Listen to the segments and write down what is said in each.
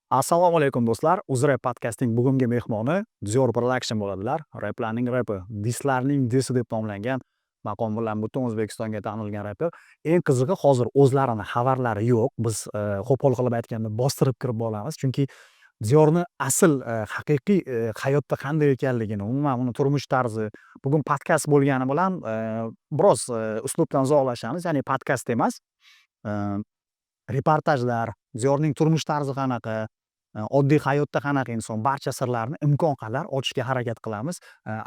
Assalomu alaykum, do'stlar. UzRep podcastining bugungi mehmoni Diyor Production bo'ladilar. Replarning repi, dislarning disi deb nomlangan maqom bilan butun O'zbekistonga tanilgan reper. Eng qizig'i, hozir o'zlarini xabarlari yo'q. Biz qo'pol qilib aytganda bostirib kirib olamiz, chunki Diyorni asl haqiqiy hayotda qanday ekanligini, umuman uni turmush tarzi, bugun podkast bo'lgani bilan biroz uslubdan uzoqlashamiz, ya'ni podkast emas, reportajlar, Diyorning turmush tarzi qanaqa, oddiy hayotda qanaqa inson, barcha sirlarni imkon qadar ochishga harakat qilamiz.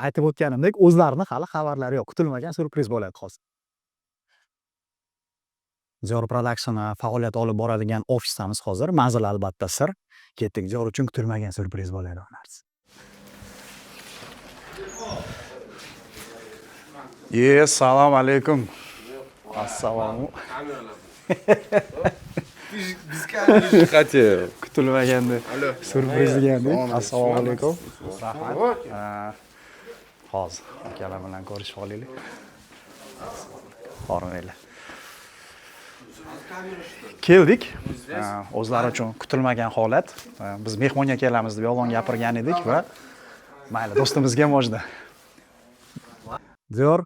Aytib o'tganimdek, o'zlarini hali xabarlari yo'q, kutilmagan syurpriz bo'ladi hozir. Diyor Production faoliyat olib boradigan ofisdamiz hozir. Manzil albatta sir. Ketdik, Diyor uchun kutilmagan syurpriz bo'ladi bu narsa. Ye, salom alaykum. Assalomu. Хотел. Kutilmaganda syurpriz degandek. Assalomu alaykum. Rahmat. Hozir akalar bilan ko'rishib olaylik. Hormanglar. Keldik. O'zlari uchun kutilmagan holat. Biz mehmonga kelamiz deb yolg'on gapirgan edik va mayli, do'stimizga можно. Diyor,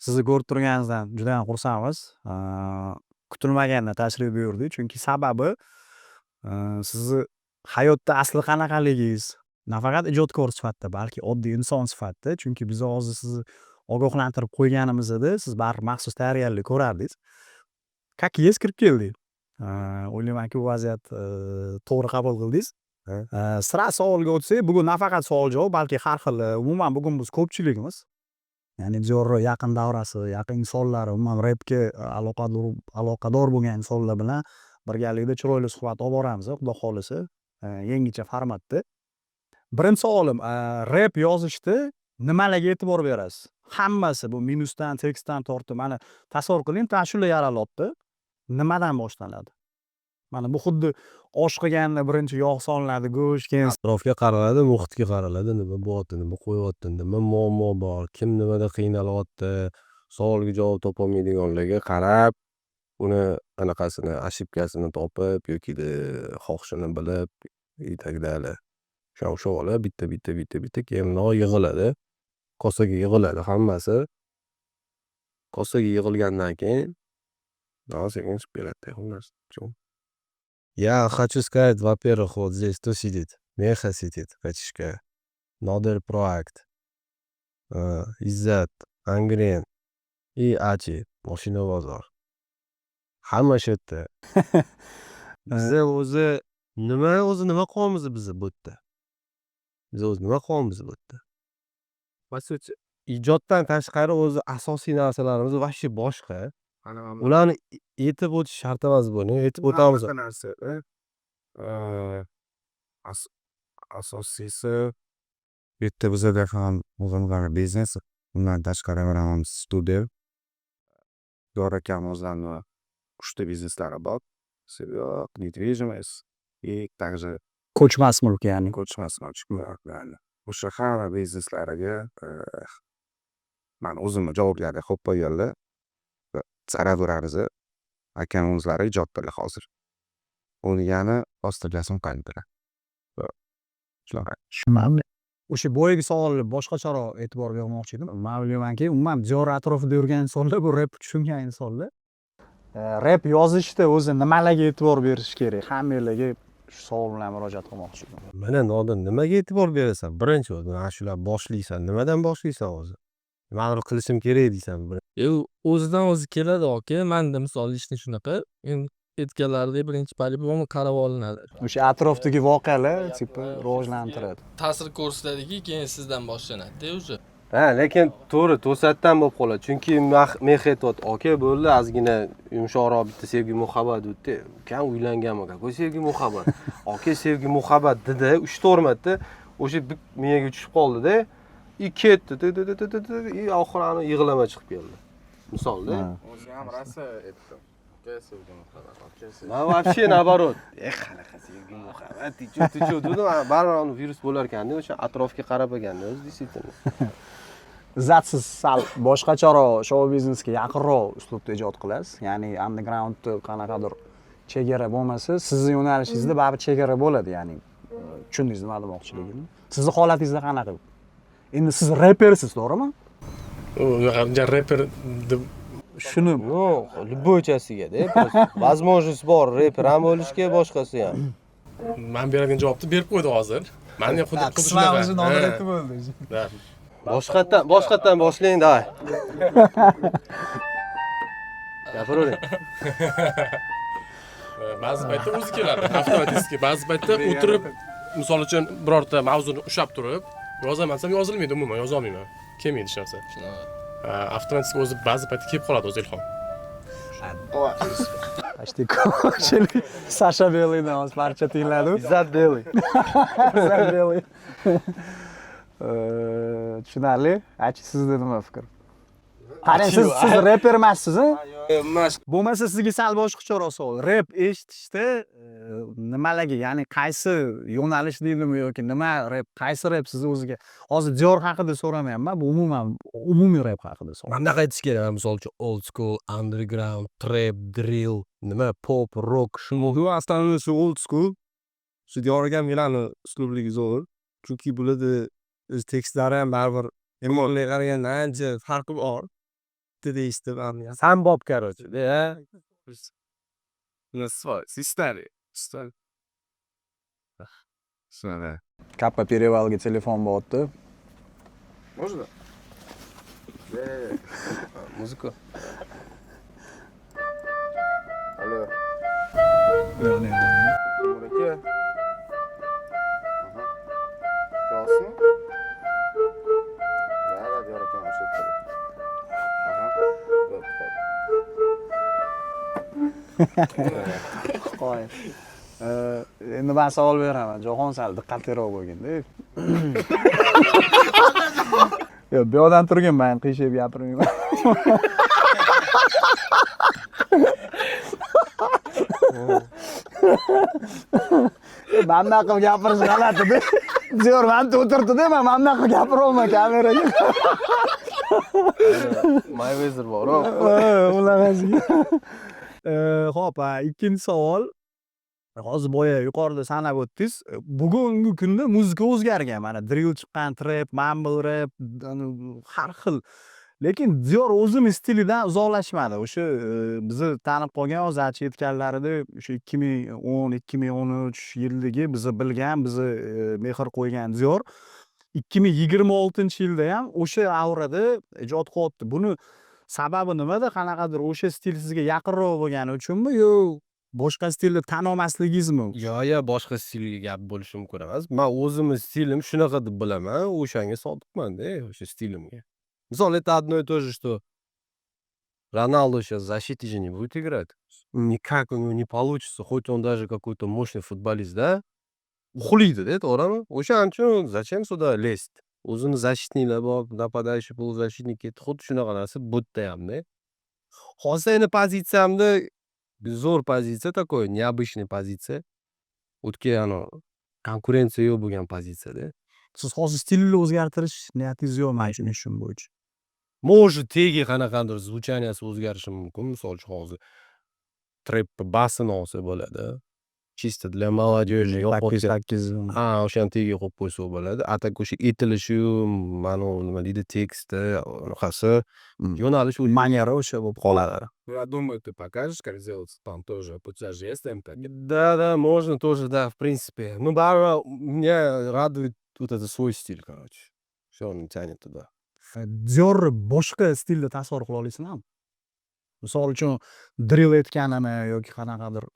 sizni ko'rib turganimizdan juda ham xursandmiz. Kutilmaganda tashrif buyurdik, chunki sababi sizni hayotda asli qanaqaligingiz, nafaqat ijodkor sifatida, balki oddiy inson sifatida, chunki biz hozir sizni ogohlantirib qo'yganimizda siz baribir maxsus tayyorgarlik ko'rardingiz. Как есть kirib keldik. O'ylaymanki, bu vaziyat to'g'ri qabul qildingiz. Sira savolga o'tsak, bugun nafaqat savol javob, balki har xil, umuman bugun biz ko'pchiligimiz, ya'ni Diyorni yaqin davrasi, yaqin insonlari, umuman repga aloqador bo'lgan insonlar bilan birgalikda chiroyli suhbat olib boramiz, xudo xohlasa, yangicha formatda. Birinchi savolim, rep yozishda nimalarga e'tibor berasiz? Hammasi bu minusdan, tekstdan tortib, mana tasavvur qiling, ashula yaralyapti. Nimadan boshlanadi? Mana bu xuddi osh qilganda birinchi yog' solinadi, go'sht, keyin Atrofga qaraladi, muhitga qaraladi, nima bo'lyapti, nima qo'yyapti, nima muammo bor, kim nimada qiynalyapti, savolga javob topolmaydiganlarga qarab, uni anaqasini, ошибка sini topib yokida xohishini bilib и так далее. O'sha o'sha bola bitta bitta bitta bitta keyin bundoq yig'iladi. Kosaga yig'iladi hammasi. Kosaga yig'ilgandan keyin sekin chiqib keladida xullas. Я хочу сказать, во-первых, вот здесь кто сидит? Меха сидит, братишка, Нодер Проект, Izzat, Angren и Achi, Moshina bozor. Hamma shu yerda. Biza o'zi nima, o'zi nima qilyapmiz biza bu yerda? Biz o'zi nima qilyapmiz bu yerda? По сути, ijoddan tashqari o'zi asosiy narsalarimiz вообще boshqa. Ularni aytib o'tish shart emas buni, aytib o'tamiz. Narsada asosiysi bu yerda bizada ham o'zimizni biznes, undan tashqari mana studiya. Dor akam o'zlarini uchta bizneslari bor. Недвижимость и также Ko'chmas mulk, ya'ni. Ko'chmas mulk. O'sha hamma bizneslariga mani o'zimni javobgarlik qilib qo'yganlar. Saraveramiz. Akam o'zlari ijoddalar hozir. U degani qandilar. Shunaqa. Tushunarli. O'sha boyagi savolga boshqacharoq e'tibor bermoqchi edim. Man o'ylaymanki, umuman Diyor atrofida yurgan insonlar bu repni tushungan insonlar. Rep yozishda o'zi nimalarga e'tibor berish kerak? Hammanglarga shu savol bilan murojaat qilmoqchi edim. Mana, Nodir, nimaga e'tibor berasan? Birinchi o'zi mana shular boshlaysan. Nimadan boshlaysan o'zi? Nimadir qilishim kerak deysan. E, o'zidan o'zi keladi, aka. Manda misol лично shunaqa. Endi aytganlaridek, birinchi по-любому qarab olinadi. O'sha atrofdagi voqealar типа rivojlantiradi. Ta'sir ko'rsatadiki, keyin sizdan boshlanadi-da уже. Ha, lekin to'g'ri, to'satdan bo'lib qoladi. Chunki meh aytyapti, aka, bo'ldi, ozgina yumshoqroq bitta sevgi muhabbat debdi. Ukam uylanganman, какой sevgi muhabbat? Aka, sevgi muhabbat dedi, 3-4 marta o'sha miyaga tushib qoldida. И ketdi, и oxiri ani yig'lama chiqib keldi. Misolda. O'zi ham rosa aytdim. Aka, sevgi muhabbat, aka, sevgi. Man вообще наоборот. E, qanaqa sevgi muhabbat, ты чё, ты чё dedim, baribir uni virus bo'lar ekanda, o'sha atrofga qarab ekanda o'zi действительно. Izzat, siz sal boshqacharoq, shou biznesga yaqinroq uslubda ijod qilasiz. Ya'ni undergroundni qanaqadir Chegara bo'lmasa, sizni yo'nalishingizda baribir chegara bo'ladi, ya'ni tushundingiz nima demoqchiligimni? Sizni holatingizda qanaqa? Endi siz repersiz, to'g'rimi? Unaqa reper deb. Shuni. Ну, любой chasiga-da, просто возможность bor reper ham bo'lishga, boshqasi ham. Man beradigan javobni berib qo'ydi hozir. Mani ham xuddi shunaqa. Ha, bo'ldi. Да. Boshqatdan boshlang, давай. Gapiravering. Ba'zi paytda o'zi keladi avtomatik, ba'zi paytda o'tirib, misol uchun, birorta mavzuni ushlab turib yozaman desam, yozilmaydi, umuman yozolmayman, kelmaydi hech narsa. Avtomatik o'zi ba'zi paytda kelib qoladi o'zi ilhom. Почти кончили. Саша Белый dan hozir parcha tingladim. Izzat Белый. Izzat Белый. Tushunarli. Achi, sizda nima fikr? Qarang, siz reper emassiz, a? Emas. Bo'lmasa, sizga sal boshqacharoq savol. Rep eshitishda nimalarga, ya'ni qaysi yo'nalish deydimi yoki nima rep, qaysi rep sizni o'ziga? Hozir Diyor haqida so'ramayapman, bu umuman umumiy rep haqida savol. Mana bunaqa aytish kerak, misol uchun, old school, underground, trap, drill, nima, pop, rock, shu. Bu основной shu old school. Shu Diyor akam Milani uslubligi zo'r. Chunki bularda o'z tekstlari ham baribir Emonga qaraganda ancha farqi bor. Bitta deyishdi mana. Sambob, короче, да. Свой, старый. Старый. Shunaqa. Kappa перевал ga telefon bo'lyapti. Можно? Музыка. Алло. Timur aka. Aha. Yozmi? Да, Diyor akam o'sha yerda. Aha. Bo'pti, xo'p. Qoyil. Endi man savol beraman. Jahon, sal diqqatliroq bo'lgin-da. Yo'q, bu yoqdan turgin, man qiyshayib gapirmayman. Man bunaqa qilib gapirish g'alati-da. Diyor mana bu o'tiribdi-da, man mana bunaqa qilib gapiryapman kameraga. Mayweather bor. Unaqasiga. Xo'p, ikkinchi savol. Hozir boya yuqorida sanab o'tdingiz. Bugungi kunda muzika o'zgargan. Mana drill chiqqan, trap, mumble rap, har xil. Lekin Diyor o'zini stilidan uzoqlashmadi. O'sha bizni tanib qolgan, hozir aytganlaridek, o'sha 2010, 2013 yildagi bizni bilgan, bizni mehr qo'ygan Diyor 2026-yilda ham o'sha aurada ijod qilyapti. Buni sababi nimada? Qanaqadir o'sha stil sizga yaqinroq bo'lgani uchunmi yo boshqa stilni tan olmasligingizmi? Yo'q, boshqa stilga gap bo'lishi mumkin emas. Man o'zimni stilim shunaqa deb bilaman, o'shanga sodiqman-da, o'sha stilimga. Misol, это одно и то же, что Роналду сейчас в защите же не будет играть. Никак у него не получится, хоть он даже какой-то мощный футболист, да? Uxlaydi-da, to'g'rimi? O'shaning uchun зачем сюда лезть? O'zini защитник lar bor, нападающий, полузащитник ketdi. Xuddi shunaqa narsa bu yerda hamda. Hozir endi pozitsiyamda zo'r pozitsiya, такой необычный pozitsiya. O'tga anavi konkurensiya yo'q bo'lgan pozitsiyada. Siz hozir stilni o'zgartirish niyatingiz yo'q, man tushunishim bo'yicha. Может, tegi qanaqadir звучания si o'zgarishi mumkin. Misol uchun, hozir trepni basini olsa bo'ladi. Чисто для молодежи. Sakkiz sakkiz. Ha, o'shani tagiga qo'yib qo'ysak bo'ladi. А так o'sha aytilishiyu, manavi nima deydi, teksti, unaqasi yo'nalish Манера o'sha bo'lib qoladi. Я думаю, ты покажешь, как сделать там тоже. У тебя же есть МП. Да, можно тоже, да, в принципе. Ну, baribir меня радует вот это свой стиль, короче. Всё, он тянет туда. Diyorni boshqa stilda tasavvur qila olasizmi? Misol uchun, drill aytganini yoki qanaqadir.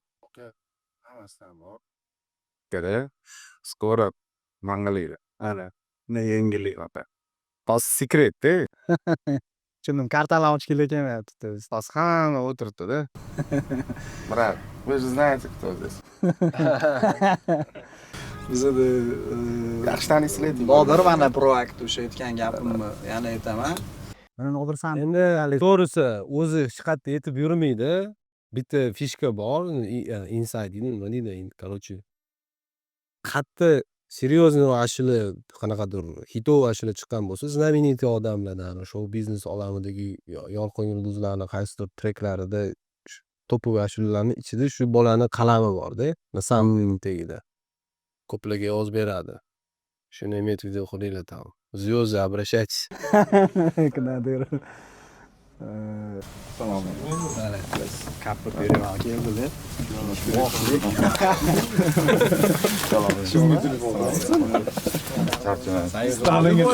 Hammasidan bor. Ikkala скоро mangalaydi. Ana, yangilik. Hozir секрет-da. Tushundim, kartalarni ochgili kelmayapti. Hozir hamma o'tiribdi-da. Брат, вы же знаете, кто здесь. Bizada Yaxshi taniysizlar. Nodir mana proakt, o'sha aytgan gapimni yana aytaman. Mana Nodir, san Endi to'g'risi, o'zi hech qayerda aytib yurmaydi. Bitta фишка bor, inside deydi, nima deydi, короче. Qayerda серьезный ashula, qanaqadir хитовый ashula chiqqan bo'lsa, знаменитый odamlardan, shou biznes olamidagi yorqin yulduzlarni qaysidir treklarida Топовый ashulalarni ichida shu bolani qalami borda, samning tagida. Ko'plarga yozib beradi. Shuni иметь в виду qilinglar там. Звезды, обращайтесь. Nadir. Salom. Kappa Perival keldilar. Salom. Charchaman. Stalinga.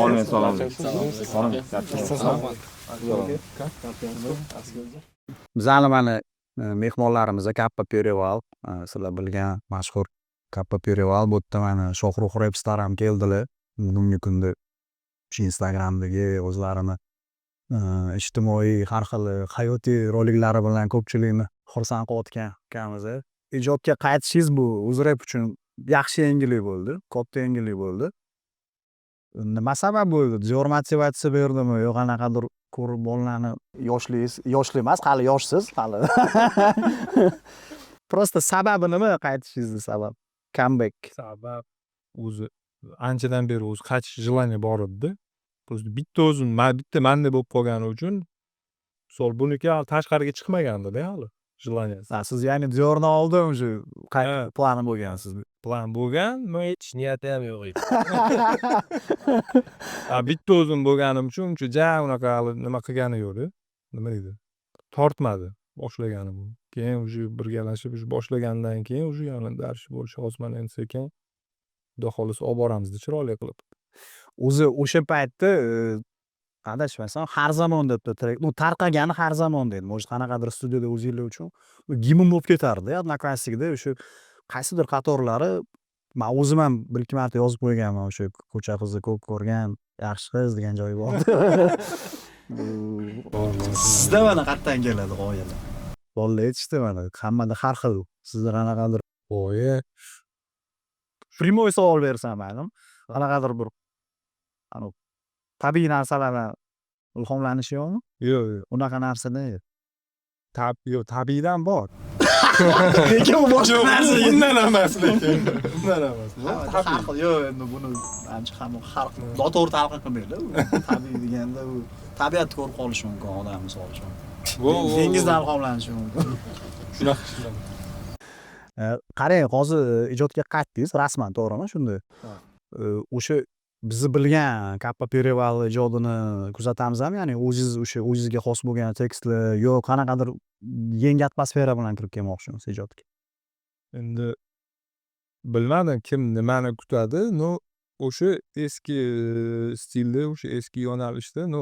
Olmang, salom. Salom. Bizani mana mehmonlarimiz Kappa Perival, sizlar bilgan mashhur Kappa Perival. Bu yerda mana Shohruh Rapstar ham keldilar. Bugungi kunda shu Instagramdagi o'zlarini ijtimoiy har xil hayotiy roliklari bilan ko'pchilikni xursand qilayotgan ukamiz. Ijodga qaytishingiz bu UzRep uchun yaxshi yangilik bo'ldi, katta yangilik bo'ldi. Nima sabab bo'ldi? Zo'r motivatsiya berdimi yo qanaqadir ko'rib bolalarni yoshligingiz, yoshli emas, hali yoshsiz hali. Просто sababi nima qaytishingizni sabab? Comeback. Sabab o'zi anchadan beri o'zi qaytish желание bor edida. Просто bitta o'zim, bitta manda bo'lib qolgani uchun, misol, buniki hali tashqariga chiqmagandida hali желание si. Ha, siz ya'ni Diyorni oldin уже qaytish plani bo'lgan sizni. Plan bo'lgan, но Hech niyati ham yo'q edi. Bitta o'zim bo'lganim uchun uncha ja unaqa hali nima qilgani yo'qda. Nima deydi? Tortmadi boshlaganim. Keyin уже birgalashib уже boshlagandan keyin уже yana дальше больше hozir mana endi sekin, xudo xohlasa, olib boramizda chiroyli qilib. O'zi o'sha paytda, adashmasam, "Har zamon" debdi trek. Ну, tarqagani "Har zamon" deydi. Может, qanaqadir studiyada o'zinglar uchun gimn bo'lib ketardi "Одноклассник"da o'sha qaysidir qatorlari. Man o'zim ham bir ikki marta yozib qo'yganman, o'sha "Ko'cha qizi ko'p ko'rgan, yaxshi qiz" degan joyi bor. Sizda mana qayerdan keladi g'oyalar? Bolalar aytishdi mana, hammada har xil. Sizda qanaqadir G'oya прямой savol bersam maylimi? Qanaqadir bir anavi tabiiy narsalardan ilhomlanish yo'qmi? Yo'q. Unaqa narsada yo'q. Yo'q, tabiiydan bor. Lekin u boshqa narsa. Undan emas lekin. Undan emas. Har xil, yo'q, endi buni ancha ham har xil noto'g'ri talqin qilmanglar. Tabiiy deganda u tabiatni ko'rib qolishi mumkin odam, misol uchun. Dengizdan ilhomlanishi mumkin. Shunaqa, shunaqa. Qarang, hozir ijodga qaytdingiz rasman, to'g'rimi shunday? O'sha bizni bilgan Kappa Perival ijodini kuzatamizmi, ya'ni o'zingiz o'sha o'zingizga xos bo'lgan tekstlar yo qanaqadir yangi atmosfera bilan kirib kelmoqchimisiz ijodga? Endi bilmadim, kim nimani kutadi, но o'sha eski stilda, o'sha eski yo'nalishda, но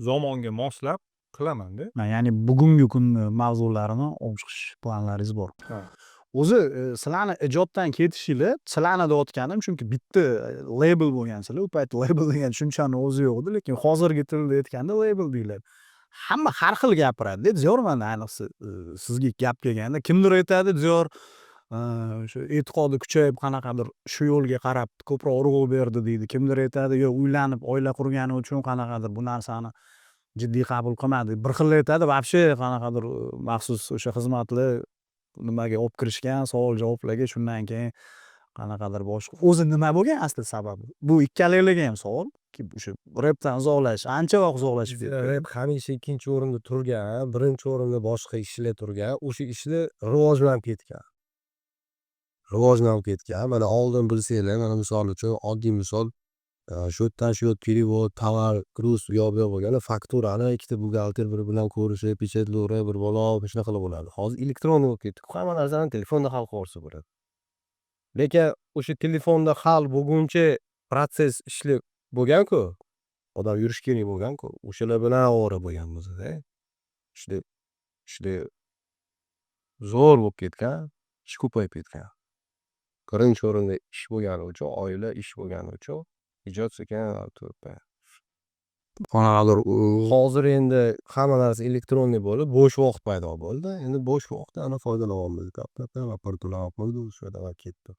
zamonga moslab qilamanda. Ya'ni bugungi kunni mavzularini olib chiqish planlaringiz bor. Ha. O'zi sizlarni ijoddan ketishinglar, sizlarni deyotganim, chunki bitta label bo'lgansizlar, u payt label degan tushunchani o'zi yo'q edi, lekin hozirgi tilda aytganda label deyiladi. Hamma har xil gapiradida, Diyor, mana ayniqsa sizga gap kelganda kimdir aytadi, Diyor o'sha e'tiqodi kuchayib, qanaqadir shu yo'lga qarab ko'proq urg'u berdi deydi. Kimdir aytadi, yo'q, uylanib oila qurgani uchun qanaqadir bu narsani jiddiy qabul qilmadi. Bir xil aytadi, вообще qanaqadir maxsus o'sha xizmatlar nimaga olib kirishgan savol javoblarga, shundan keyin qanaqadir boshqa. O'zi nima bo'lgan asli sababi? Bu ikkalanglarga ham savol. O'sha repdan uzoqlashish, ancha vaqt uzoqlashib ketdi. Rep hamisha ikkinchi o'rinda turgan, birinchi o'rinda boshqa ishlar turgan, o'sha ishlar rivojlanib ketgan. Rivojlanib ketgan. Mana oldin bilsanglar, mana misol uchun, oddiy misol, shu yerdan shu yerga перевод, tovar, груз u yoq bu yoq bo'lganda fakturani ikkita buxgalter biri bilan ko'rishib, pechatlaverib, bir balo shunaqa qilib bo'ladi. Hozir elektron bo'lib ketdi. Hamma narsani telefonda hal qilib yuborsa bo'ladi. Lekin o'sha telefonda hal bo'lguncha protsess ishli bo'lgan-ku, odam yurishi kerak bo'lgan-ku, o'shalar bilan ovora bo'lgan bizada. Ishlar ishlar zo'r bo'lib ketgan, ish ko'payib ketgan. Birinchi o'rinda ish bo'lgani uchun, oila, ish bo'lgani uchun ijod sekin. Qanaqadir Hozir endi hamma narsa электронный bo'lib, bo'sh vaqt paydo bo'ldi. Endi bo'sh vaqtdan foydalanyapmiz. Shu ketdi.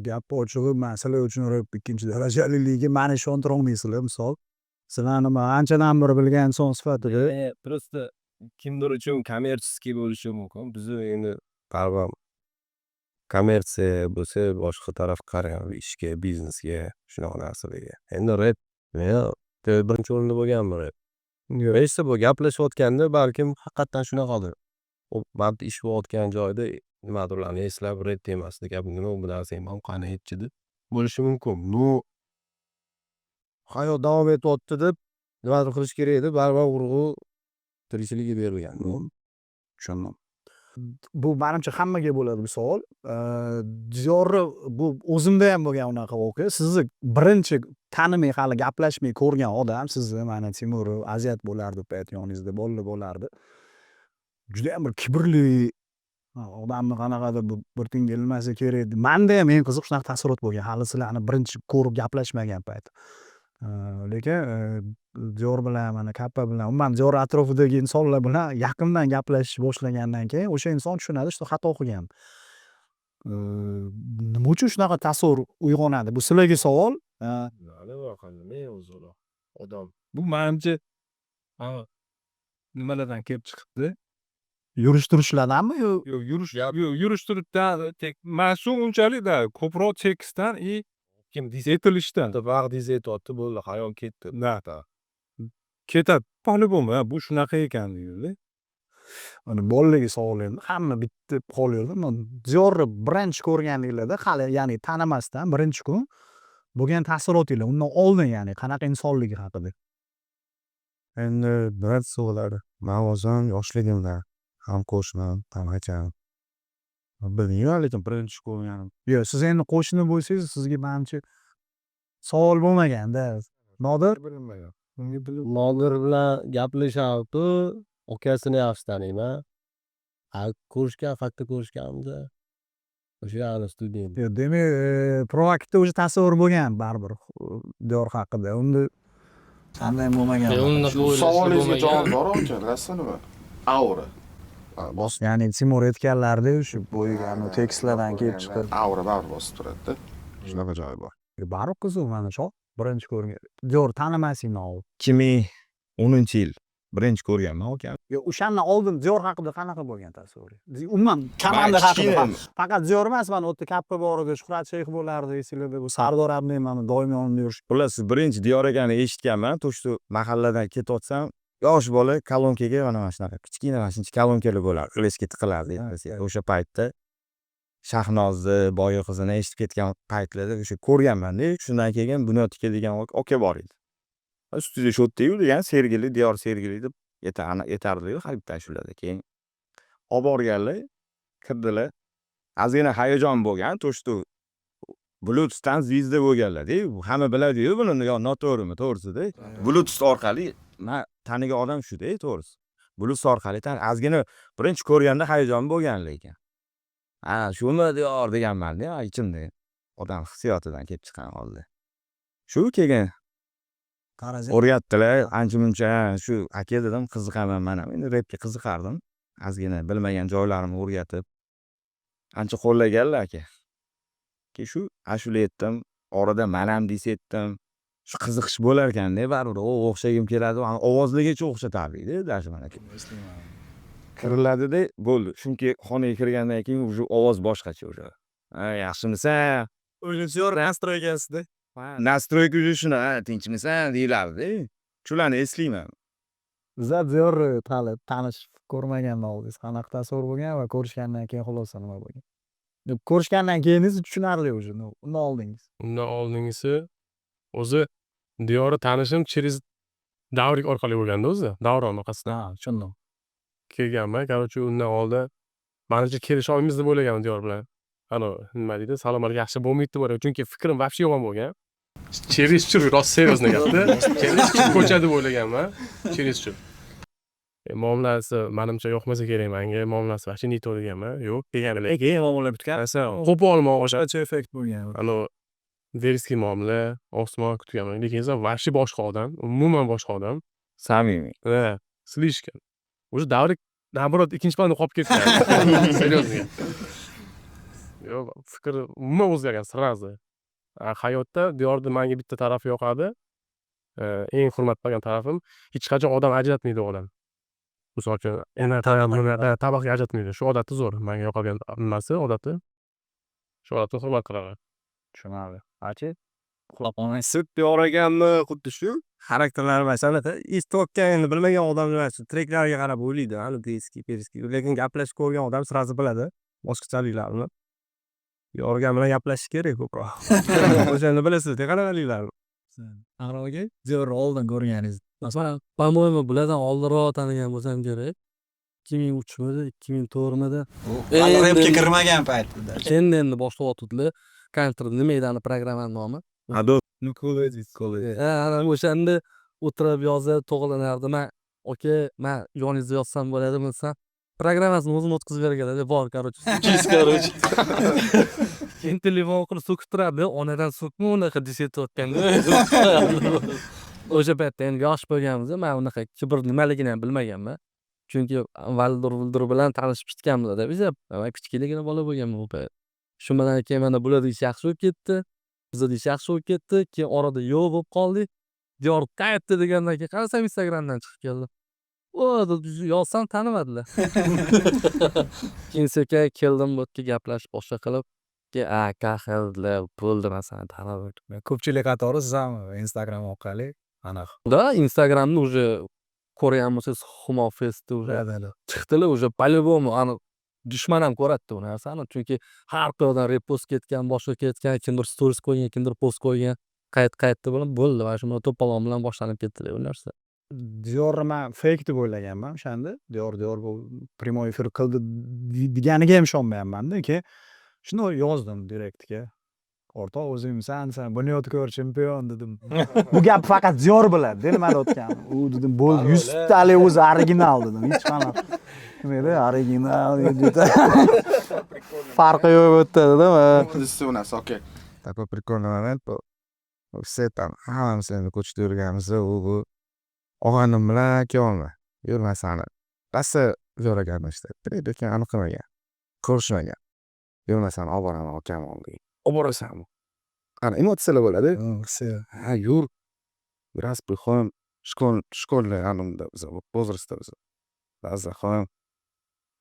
Gapni ochig'i, man sizlar uchun rep ikkinchi darajaliligi mani ishontirolmaysizlar misol. Sizlarni man anchadan beri bilgan inson sifatida Просто kimdir uchun коммерческий bo'lishi mumkin. Bizni endi baribir Kommersiya bo'lsa, boshqa taraf qarayman, ishga, biznesga, shunaqa narsalarga. Endi rep birinchi o'rinda bo'lganmi rep? Eshitsa bu gaplashayotganda balkim haqiqatdan shunaqadir. Mana bitta ish bo'layotgan joyda nimadirlarni eslab, rep temasida gap, nima bu narsang, qani, aytchi deb bo'lishi mumkin. Ну, hayot davom etyapti deb nimadir qilish kerak deb baribir urg'u tirikchilikka berilgan. Tushundim. Bu manimcha hammaga bo'ladi bu savol. Diyorni, bu o'zimda ham bo'lgan unaqa voqea. Sizni birinchi tanimay, hali gaplashmay ko'rgan odam sizni, mana Timur, Aziyat bo'lardi u payt yoningizda, bolalar bo'lardi. Judayam bir kibrli odamni qanaqadir bir tiyinga ilmasa kerak. Manda ham eng qiziq shunaqa taassurot bo'lgan, hali sizlarni birinchi ko'rib gaplashmagan payt. Lekin Diyor bilan, mana Kappa bilan, umuman Diyor atrofidagi insonlar bilan yaqindan gaplashishni boshlagandan keyin o'sha inson tushunadi, что xato qilgan. Nima uchun shunaqa tasavvur uyg'onadi? Bu sizlarga savol. Nima o'zi odam. Bu manimcha nimalardan kelib chiqibdi? Yurish turishlardanmi yo? Yo'q, yurish, yo'q, yurish turishdan mana shu unchalik да, ko'proq tekstdan и Kim aytilishdan. Bag'dingiz aytyapti, bo'ldi, xayol ketdi. Да. Ketadi по-любому, bu shunaqa ekan deydi. Mana bolalarga savol endi, hamma bitta qolaverdi. Diyorni birinchi ko'rganinglarda, hali ya'ni tanimasdan birinchi kun bo'lgan taassurotinglar, undan oldin, ya'ni qanaqa insonligi haqida. Endi nima desa bo'ladi, man o'zim yoshligimdan ham qo'shnim, ham akam. Bilmayman, lekin birinchi ko'rganim. Yo'q, siz endi qo'shni bo'lsangiz, sizga manimcha savol bo'lmaganda. Nodir? Bilinmagan. Nodir bilan gaplashardi, akasini yaxshi taniyman. A ko'rishgan, qayerda ko'rishganmiz? O'sha hali student. Yo'q, demak, proaktda уже tasavvur bo'lgan baribir Diyor haqida. Unda sanda ham bo'lmagan. Unaqa o'ylashlar Savolingizga bo'lmagan. Javob bor, aka, bilasizmi nima? Aura. Ya'ni Timur aytganlaridek, shu boyagi tekstlardan kelib chiqib. Aura baribir bosib turadi-da. Shunaqa joyi bor. Baribir qiziq mana shu birinchi ko'rgan. Diyor tanimasingdan oldin. 2010-yil birinchi ko'rganman akam. Yo'q, o'shandan oldin Diyor haqida qanaqa bo'lgan tasavvuring? Umuman komanda haqida, faqat Diyor emas, mana u yerda Kappa bor edi, Shuhrat Shayx bo'lardi esinglarda. Bu Sardor Abdi mana doim yonimda yurish. Xullas, birinchi Diyor akani eshitganman. То что mahalladan ketayotsam, yosh bola kolonkaga mana shunaqa kichkina, mana shuncha kolonkalar bo'lardi. Fleshka tiqilardi. O'sha paytda Shahnozni, boyi qizini eshitib ketgan paytlarda o'sha ko'rganmanda. Shundan keyin Bunyodga degan aka bor edi. Studiya shu yerda-yu degan, Sergeli, Diyor Sergeli deb aytardiyu har bitta ashulada. Keyin olib borganlar, kirdilar. Ozgina hayajon bo'lgan, то что Bluetoothdan звезда bo'lganlar-da. Hamma biladi-yu buni, yo noto'g'rimi, to'g'risida. Bluetooth orqali man tanigan odam shu-da, to'g'risi. Bluetooth orqali ozgina birinchi ko'rganda hayajon bo'lgan lekin. Ha, shumi Diyor deganman-da ichimda. Odam hissiyotidan kelib chiqqan holda. Shu keyin Qarasak o'rgatdilar ancha muncha. Shu aka dedim, qiziqaman man ham endi repga qiziqardim. Ozgina bilmagan joylarimni o'rgatib, ancha qo'llaganlar aka. Keyin shu ashula aytdim, orada manam desa aytdim. Shu qiziqish bo'larkanda baribir o'xshagim keladi, ovozligacha o'xshatardikda даже mana. Kiriladida bo'ldi. Chunki xonaga kirgandan keyin уже ovoz boshqacha уже. Ha, yaxshimisan? O'zi настройка sida. Настройка уже shuni, ha, tinchmisan deyilardi. Shularni eslayman. Bizlar Diyorni hali tanishib ko'rmagandan oldingiz qanaqa tasavvur bo'lgan va ko'rishgandan keyin xulosa nima bo'lgan? Ko'rishgandan keyingiz tushunarli уже, undan oldingiz. Undan oldingisi o'zi Diyorni tanishim через Davrik orqali bo'lganda o'zi. Davron orqasidan. Ha, tushundim. Kelganman. Короче, undan oldin manimcha kelisha olmaymiz deb o'ylaganman Diyor bilan. Anavi nima deydi, salom alik yaxshi bo'lmaydi deb o'ylagan. Chunki fikrim вообще yomon bo'lgan. Чересчур, rost, серьезно gapda. Чересчур ko'cha deb o'ylaganman. Чересчур. Muomalasi manimcha yoqmasa kerak manga. Muomalasi вообще не то deganman. Yo'q, kelganlar Keyin muomala bitgan. Qo'pol muomala. Effekt bo'lgan. Anavi дерзкий muomala, osmon kutganman. Lekin esa вообще boshqa odam, umuman boshqa odam. Samimiy. Ha, слишком. Уже Davrik наоборот ikkinchi planda qolib ketgan. Серьезно. Yo'q, fikr umuman o'zgargan сразу. Hayotda Diyorni manga bitta tarafi yoqadi. Eng hurmat qilgan tarafim, hech qachon odam ajratmaydi odam. Misol uchun, tabaqaga ajratmaydi. Shu odati zo'r. Manga yoqadigan nimasi, odati. Shu holatda hurmat qilaman. Tushunarli. Achi? Uxlab qolmaysiz. Diyor akamni xuddi shu xarakterlari mana shunaqa eshitayotgan, endi bilmagan odamlar shu treklarga qarab o'ylaydi, ani deski pereski, lekin gaplashib ko'rgan odam сразу biladi boshqachaliklarini. Diyor akam bilan gaplashish kerak ko'proq, o'shanda bilasizda qanaqaliklarini. Ahror aka, Diyorni oldin ko'rganingiz? Masalan, по-моему, bulardan oldinroq tanigan bo'lsam kerak. 2003midi, 2004midi? Hali repga kirmagan paytida. Endi endi boshlayotgandilar. Kompyuter, nima edi ani programmani nomi? Adobe. Ha, ana o'shanda o'tirib yozib to'g'rilanardi. Man: "Aka, man yoningizda yozsam bo'ladimi?" desam, programmasini o'zim o'tkazib berganlar. Bor, короче, короче. Keyin telefon qilib so'kib turardi. Onadan so'kma unaqa desayotganda. O'sha paytda endi yosh bo'lganmiz, man unaqa kibr nimaligini ham bilmaganman. Chunki Valdur Vuldur bilan tanishib ketganmiz-da biz. Man kichkinagina bola bo'lganman u payt. Shu bilan keyin mana bularda ish yaxshi bo'lib ketdi. Bizada ish yaxshi bo'lib ketdi. Keyin orada yo'q bo'lib qoldik. Diyor qayerda degandan keyin qarasam, Instagramdan chiqib keldi. O deb yozsam, tanimadilar. Keyin sekin keldim bu yerga, gaplashib, boshqa qilib, keyin aka dedilar, bo'ldi, masalan, tanib. Ko'pchilik qatori siz ham Instagram orqali aniq. Да, Instagramni уже ko'rgan bo'lsangiz, Humo Festda уже chiqdilar, уже по-любому ani dushman ham ko'radida u narsani, chunki har qayerdan repost ketgan, boshqa ketgan, kimdir stories qo'ygan, kimdir post qo'ygan, qayt qayerda bilan bo'ldi, mana shu to'polon bilan boshlanib ketdi bu narsa. Diyorni man fake deb o'ylaganman o'shanda. Diyor bu прямой efir qildi deganiga ham ishonmayapmanda. Keyin shunday yozdim direktga. "O'rtoq, o'zingmisan?" desam, "Bunyodkor, chempion", dedim. Bu gap faqat Diyor biladi nima deyotganini. U dedim, bo'ldi, yuztalik o'zi original dedim. Hech qanaqa nima edi, original farqi yo'q bu yerda dedim. У нас, окей. Такой прикольный момент был. Все там, hammamiz endi ko'chada yurganimizda u og'aynim bilan kelyapman. Yur, man sani rosa zo'r ekan eshitadi, lekin aniq qilmagan, ko'rishmagan. Yur, man sani olib boraman akam oldiga. Olib borasanmi? Ana emotsiyalar bo'ladi. Ha, yur. Раз приходим, школьный anunda biz возраст da biz. Раз заходим.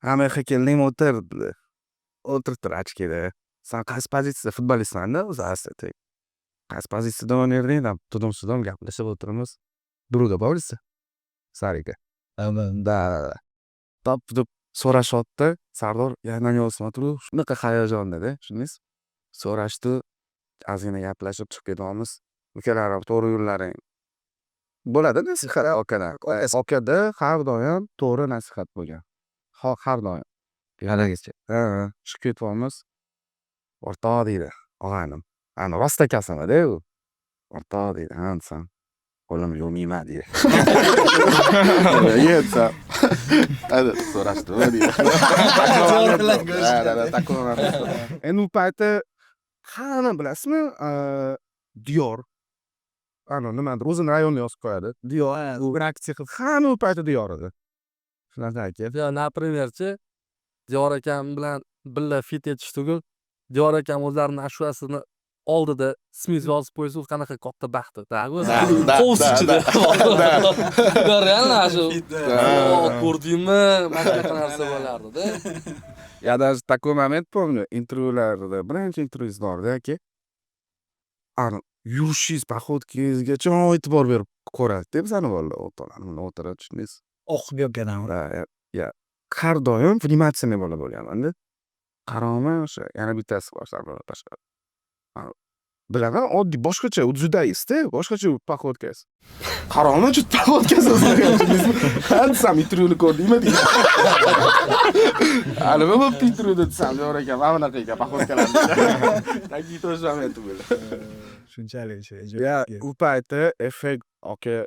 Ha, bu yoqqa kelding, o'tir, dedilar. O'tiribdir ochkida. San qaysi pozitsiyada futbolistmanda o'zi aslida. Qaysi pozitsiyada o'ynarding? Там тудым-сюдым gaplashib o'tiribmiz. Друга помните? Sarika. Да, да, да. Top deb so'rashyapti. Sardor, я на него смотрю, shunaqa hayajonda-da, tushundingiz? So'rashdi, ozgina gaplashib chiqib ketyapmiz. Ukalarim, to'g'ri yo'llaring. Bo'ladi nasihat akadan. Akada har doim to'g'ri nasihat bo'lgan. Har doim. Ha, chiqib ketyapmiz. "O'rtoq", deydi og'aynim. Ani rost akasini-da u. "O'rtoq", deydi. "Ha", desam, "Qo'limni yuvmayman", deydi. Nimaga desam, hadi so'rashdi deydi. Да, да, такой момент. Endi u payti hamma, bilasizmi, Diyor ana nimadir o'zini rayonini yozib qo'yadi. Diyor reaksiya qilib. Hamma u payti Diyor edi. Shunaqa aka. Yo, например chi, Diyor akam bilan birga fit etish tugul, Diyor akam o'zlarini ashulasini oldida ismingizni yozib qo'ysa, u qanaqa katta baxt. Hovuz ichida. Реально shu ko'rdingmi, mana shunaqa narsa bo'lardida. Я даже такой момент помню, intervyularda, birinchi intervyusi borda aka. Ani yurishingiz, походка ngizgacha e'tibor berib ko'radida bizani bolalar, o'rtoqlar o'tiradi, tushundingiz? Oqib yotganami? Ya, har doim внимательный bola bo'lganmanda. Qarayapman, o'sha yana bittasi bor, tashqari. Bilaman, oddiy boshqacha judaisda, boshqacha походка si. Qarayapman, shu походка si o'zgargan, tushundingizmi? Ha, desam, intervyuni ko'rdingmi, deydi. Ha, nima bo'pti intervyuda desam, yo'q ekan, mana bunaqa ekan походка lar. Такие тоже моменты были. Shunchalik. Ya, u payti effekt aka,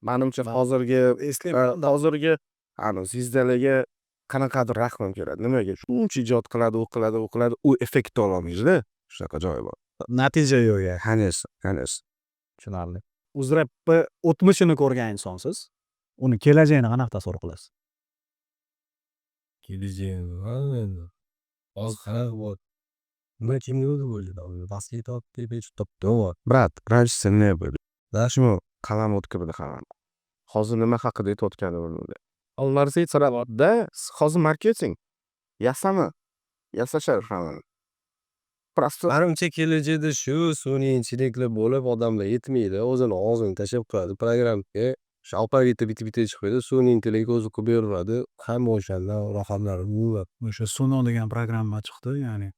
manimcha, hozirgi Eslayman. hozirgi ani звезда larga qanaqadir rahmim keladi. Nimaga? Shuncha ijod qiladi, u qiladi, u qiladi, u effektni ololmaydida. Shunaqa joyi bor. Natija yo'q ya. Конечно, конечно. Tushunarli. Uzrepni o'tmishini ko'rgan insonsiz. Uni kelajagini qanaqa tasavvur qilasiz? Kelajagini bilmadim endi. Hozir qanaqa bo'lyapti? Nima kimga bo'ldi? Pastga ketyapti, topdi. Брат, раньше сильнее были. Почему qalam o'tkirdi hamma? Hozir nima haqida aytayotganini bilmayman. Да, hozir marketing. Yasama. Yasashadi hammani. Просто Manimcha, kelajakda shu sun'iy intellektlar bo'lib, odamlar yetmaydi, o'zini og'zini tashlab qo'yadi programmaga. O'sha alfavitni bitta bitta aytib qo'yadi, sun'iy intellekt o'zi qilib beraveradi. Hamma o'shandan raqamlar. O'sha Suno degan programma chiqdi, ya'ni.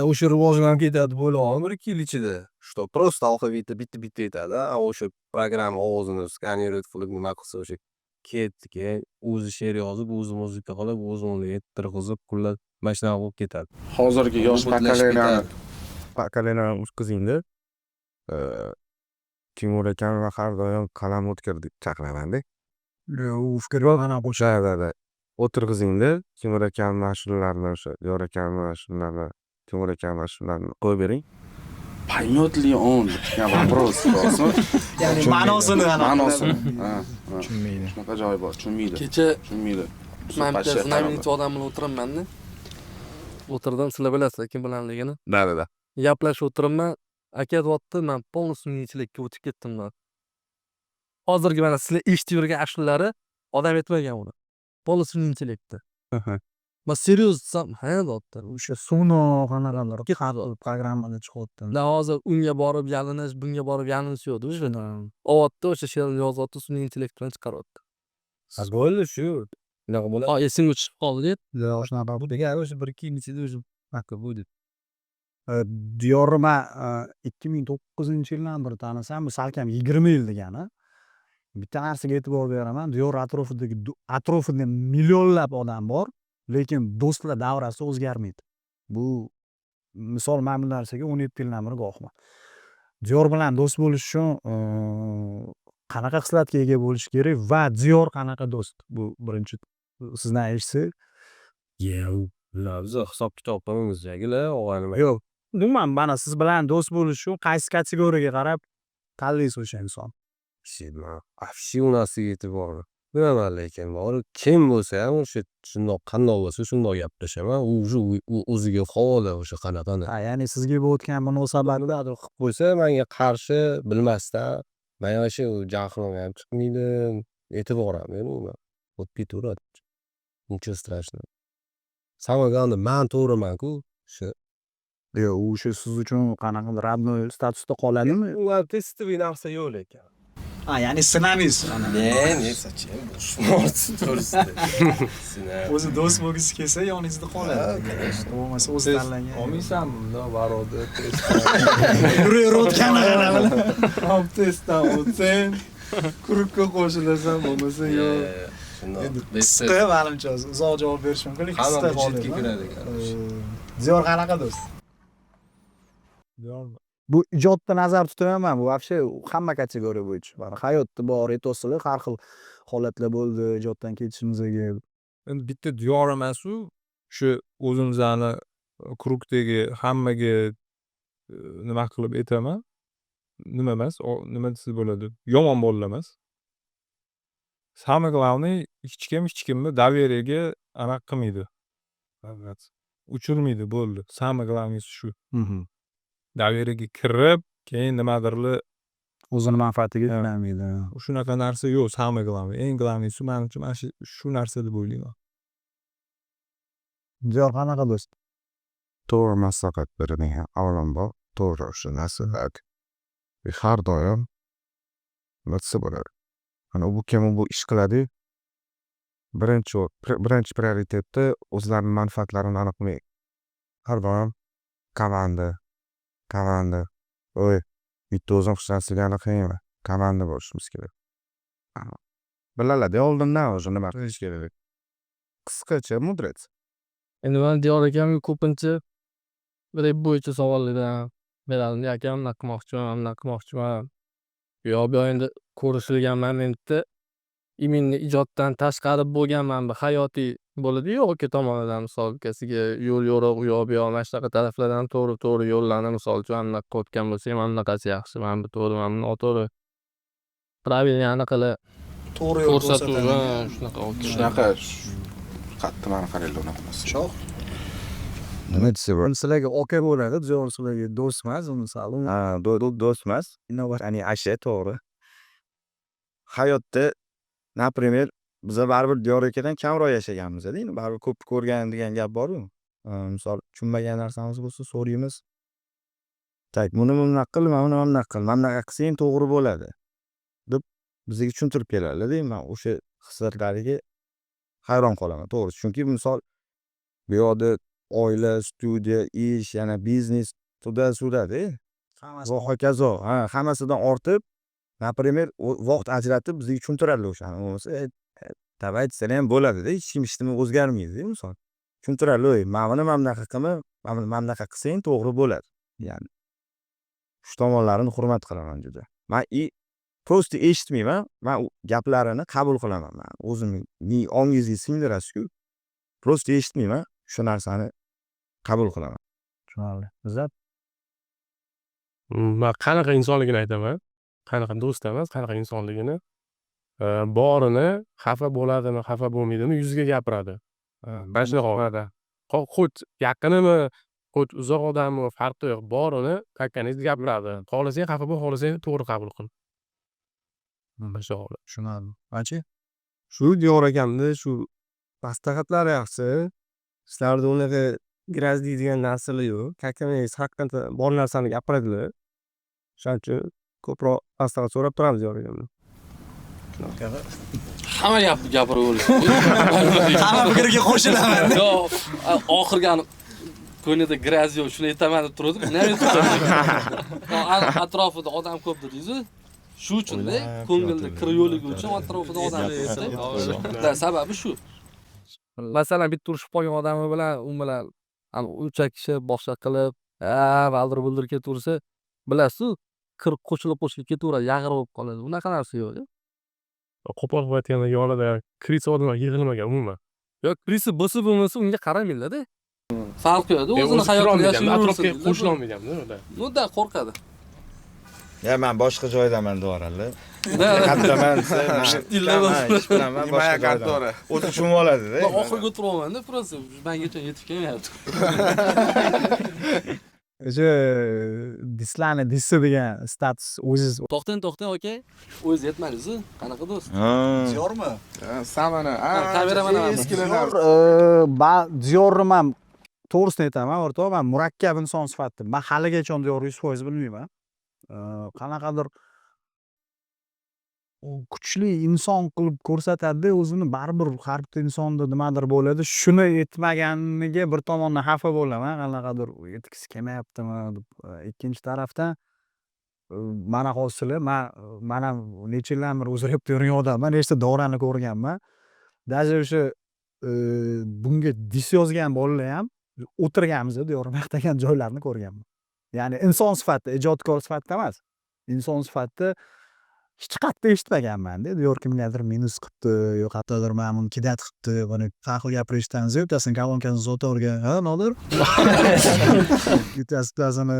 O'sha rivojlanib ketadi deb o'ylayapman 1-2 yil ichida. Что просто alfavitni bitta bitta aytadi, a o'sha programma ovozini сканировать qilib, nima qilsa, o'sha ketdi. Keyin o'zi she'r yozib, o'zi muzika qilib, o'zi uni ayttirg'izib, xullas, mana shunaqa bo'lib ketadi. Hozirgi yosh Robotlashib поколения ni ketadi. Поколения ni o'tkazingda. Timur akam har doim qalam o'tkir deb chaqiramanda. U fikr mana. Да. O'tirg'izingda Timur akamni ashulalarini, o'sha Diyor akamni ashulalarini, Timur akamni ashulalarini qo'yib bering. Поймет ли он degan вопрос rostmi? Ya'ni ma'nosini. Ma'nosini, ha. Tushunmaydi. Shunaqa joyi bor, tushunmaydi. Kecha Tushunmaydi. man bitta знаменитый odam bilan o'tiribmanda. O'tirdim, sizlar bilasizlar kim bilanligini. Да. Gaplashib o'tiribman. Aka deyapti, man полностью sun'iy intellektga o'tib ketdim deyapti. Hozirgi mana sizlar eshitib yurgan ashulалari odam aytmagan uni. Полностью sun'iy intellektda. Man серьез desam, ha, deyapti. O'sha Suno, qanaqadir programmada chiqyapti. Да, hozir unga borib yalinish, bunga borib yalinish yo'qda уже. Olyapti, o'sha she'rni yozyapti, sun'iy intellekt bilan chiqaryapti. Ha, bo'ldi shu. Shunaqa bo'ladi. O, esimga tushib qoldi. Shunaqa. Degan o'sha 1-2 yil ichida уже anaqa будет. Diyorni man 2009-yildan beri tanisam, bu salkam 20 yil degani. Bitta narsaga e'tibor beraman: Diyor atrofidagi, atrofida millionlab odam bor, lekin do'stlar davrasi o'zgarmaydi. Bu misol, man bu narsaga 17 yildan beri guvohman. Diyor bilan do'st bo'lish uchun qanaqa xislatga ega bo'lish kerak va Diyor qanaqa do'st? Bu birinchi sizdan eshitsak. Bilamiz, hisob kitob qilamiz, og'ayni. Yo'q, umuman, mana siz bilan do'st bo'lish uchun qaysi kategoriyaga qarab tanlaysiz o'sha insonni? Вообще u narsaga e'tibor bilaman, lekin borib kim bo'lsa ham, o'sha shundoq, qandoq bo'lsa shundoq gaplashaman. U уже u o'ziga havola o'sha qanaqa. Ha, ya'ni sizga bo'layotgan munosabatda Nimadir qilib qo'ysa manga qarshi bilmasdan, man вообще jahlim ham chiqmaydi, e'tibor ham bermayman, o'tib ketaveradi. Ничего страшного. Самое главное, man to'g'rimanku shu. Yo'q, u o'sha siz uchun qanaqadir родной statusda qoladimi? U тестовый narsa yo'q lekin. Ha, ya'ni sinamaysiz. Не, не, зачем? To'g'risida. O'zi do'st bo'lgisi kelsa, yoningizda qoladi. Bo'lmasa, o'zi tanlagan. Olmaysanmi bundoq baroda test? Yuraverayotgan. Hop, testdan o'tsang, круг ga qo'shilasan, bo'lmasa yo'q. Endi qisqa, manimcha, uzoq javob berish mumkin, lekin Hamma qisqa. Byudjetga kiradi, короче. Diyor qanaqa do'st? Bu ijodni nazarda tutaman, bu вообще hamma kategoriya bo'yicha. Mana, hayotda bor, aytyapsizlar, har xil holatlar bo'ldi ijoddan ketishimizga. Endi bitta Diyor emasu, shu o'zimizni круг dagi hammaga nima qilib aytaman, nima emas, nima desa bo'ladi, yomon bolalar emas. Самое главный, hech kim hech kimni доверие ga anaqa qilmaydi, uchirmaydi, bo'ldi. Самое главный si shu. Доверие ga kirib, keyin nimadirlar o'zini manfaatiga ishlamaydi. Shunaqa narsa yo'q, самое главный. Eng главный si, manimcha, mana shu narsa deb o'ylayman. Diyor qanaqa do'st? To'g'ri maslahat beradigan, avvalambor, to'g'ri o'sha nasihat. Har doim, nima desa bo'ladi, mana bu kim, bu ish qiladiyu, birinchi prioritetda o'zlarini manfaatlarini aniq qilmaydi. Har doim komanda, komanda, oy, bitta o'zim hech narsaga anaqa qilmayman, komanda bo'lishimiz kerak. Biladi oldindan уже nima qilish kerak. Qisqacha, мудрец. Endi man Diyor akamga ko'pincha rep bo'yicha savollar berardim. Akam, bunaqa qilmoqchiman, bunaqa qilmoqchiman. U yoq bu yoq. Endi ko'rishilgan momentda, именно ijoddan tashqari bo'lgan mana bu hayotiy bo'ladiyu, aka tomonidan, misol, ukasiga yo'l yo'riq, u yoq bu yoq, mana shunaqa taraflardan to'g'ri to'g'ri yo'llarni, misol uchun, mana bunaqa qilayotgan bo'lsak, mana bunaqasi yaxshi, mana bu to'g'ri, mana bu noto'g'ri. Правильный anaqalar To'g'ri yo'l ko'rsatuv ko'rsatadi. Shunaqa. Shunaqa qattiq mani qaranglar, unaqa emas. Shoh. Nima desa bo'ladi? Sizlarga aka bo'ladi, Diyor sizlarga do'st emas, misol. Ha, do'st emas. Ya'ni asha to'g'ri. Hayotda, например, biza baribir Diyor akadan kamroq yashaganmiz-da, endi baribir ko'p ko'rgan degan gap bor-u. Misol, tushunmagan narsamiz bo'lsa, so'raymiz. Так, buni bunaqa qil, mana buni mana bunaqa qil, mana bunaqa qilsang to'g'ri bo'ladi, deb bizga tushuntirib keladilarda. Man o'sha hislatlariga hayron qolaman, to'g'risi. Chunki, misol, bu yoqda oila, studiya, ish, yana biznes, туда сюда da va hokazo. Ha, hammasidan ortib, например, vaqt ajratib bizga tushuntiradilar o'shani. Bo'lmasa, "Давай" desalar ham bo'ladida, hech kim hech nima o'zgarmaydida. Misol, tushuntiradilar: "Ey, mana buni mana bunaqa qilma, mana buni mana bunaqa qilsang to'g'ri bo'ladi". Ya'ni shu tomonlarini hurmat qilaman juda man. И просто eshitmayman, man u gaplarini qabul qilaman. Man o'zimni ongingizga singdirasizku, просто eshitmayman, o'sha narsani qabul qilaman. Tushunarli. Izzat? Man qanaqa insonligini aytaman, qanaqa do'st emas, qanaqa insonligini. Borini, xafa bo'ladimi, xafa bo'lmaydimi, yuziga gapiradi. Mana shunaqa, хоть yaqinimi, хоть uzoq odammi, farqi yo'q, borini как gapiradi. Xohlasang xafa bo'l, xohlasang to'g'ri qabul qil. Mana shu holat. Tushunarli. Achi? Shu Diyor akamni shu maslahatlari yaxshi. Sizlarda unaqa грязь deydigan narsalar yo'q. Как haqiqatdan bor narsani gapiradilar. O'shaning uchun ko'proq maslahat so'rab turamiz Diyor akamdan. Hamma gapni gapirib o'lish. Hamma fikriga qo'shilaman. Yo'q, oxirgi ani ko'nglida грязь yo'q, shuni aytaman deb turgandim. Buni ham aytib, atrofida odam ko'p dedingiz-ku. Shu uchunda, ko'ngilda kir yo'qligi uchun atrofida odam ko'p. Sababi shu. Masalan, bitta urushib qolgan odami bilan, u bilan o'cha kishi boshqa qilib, ha, valdir buldir ketaversa, bilasiz-ku, kir qo'shilib qo'shilib ketaveradi, yag'ir bo'lib qoladi. Unaqa narsa yo'q. Qo'pol qilib aytganda, yonida крыса odamlar yig'ilmagan umuman. Yo'q, крыса bo'lsa bo'lmasa unga qaramanglar-da. Farqi yo'q-da, o'zini o'zi hayotini kirolmaydi, atrofga yashayversin. Qo'shilolmaydi. Ну да, qo'rqadi. Ya, man boshqa joydaman deyoradilar. Да. Qayerdaman desa, man ish bilaman, boshqa joydaman. O'zi tushunib oladida. Man oxiriga o'tiryapman-da, просто mangacha yetib kelmayapti. O'sha "Dislarni dissi" degan status o'ziz To'xtang, to'xtang, aka. O'zingiz yetmadingiz-ku. Qanaqa do'st? Diyormi? San mana Kamera mana. Eskilar. Diyor, Diyorni man to'g'risini aytaman, o'rtoq, man murakkab inson sifatida man haligacha Diyorni 100% bilmayman. Qanaqadir u kuchli inson qilib ko'rsatadida o'zini, baribir har bitta insonda nimadir bo'ladi. Shuni aytmaganiga bir tomondan xafa bo'laman, qanaqadir aytgisi kelmayaptimi deb. Ikkinchi tarafdan, mana hozir sizlar, man ham necha yildan beri o'zi repda yurgan odamman, nechta davrani ko'rganman. Даже o'sha bunga dis yozgan bolalar ham o'tirganmiz, Diyor maqtagan joylarini ko'rganman. Ya'ni inson sifatida, ijodkor sifatida emas, inson sifatida hech qayerda eshitmaganmanda, Diyor kimgadir minus qilibdi yo qayerdadir mana buni кидать qilibdi, buni har xil gaplar eshitamiz, bittasini kolonkasini sotavergan, ha, Nodir, bittasi bittasini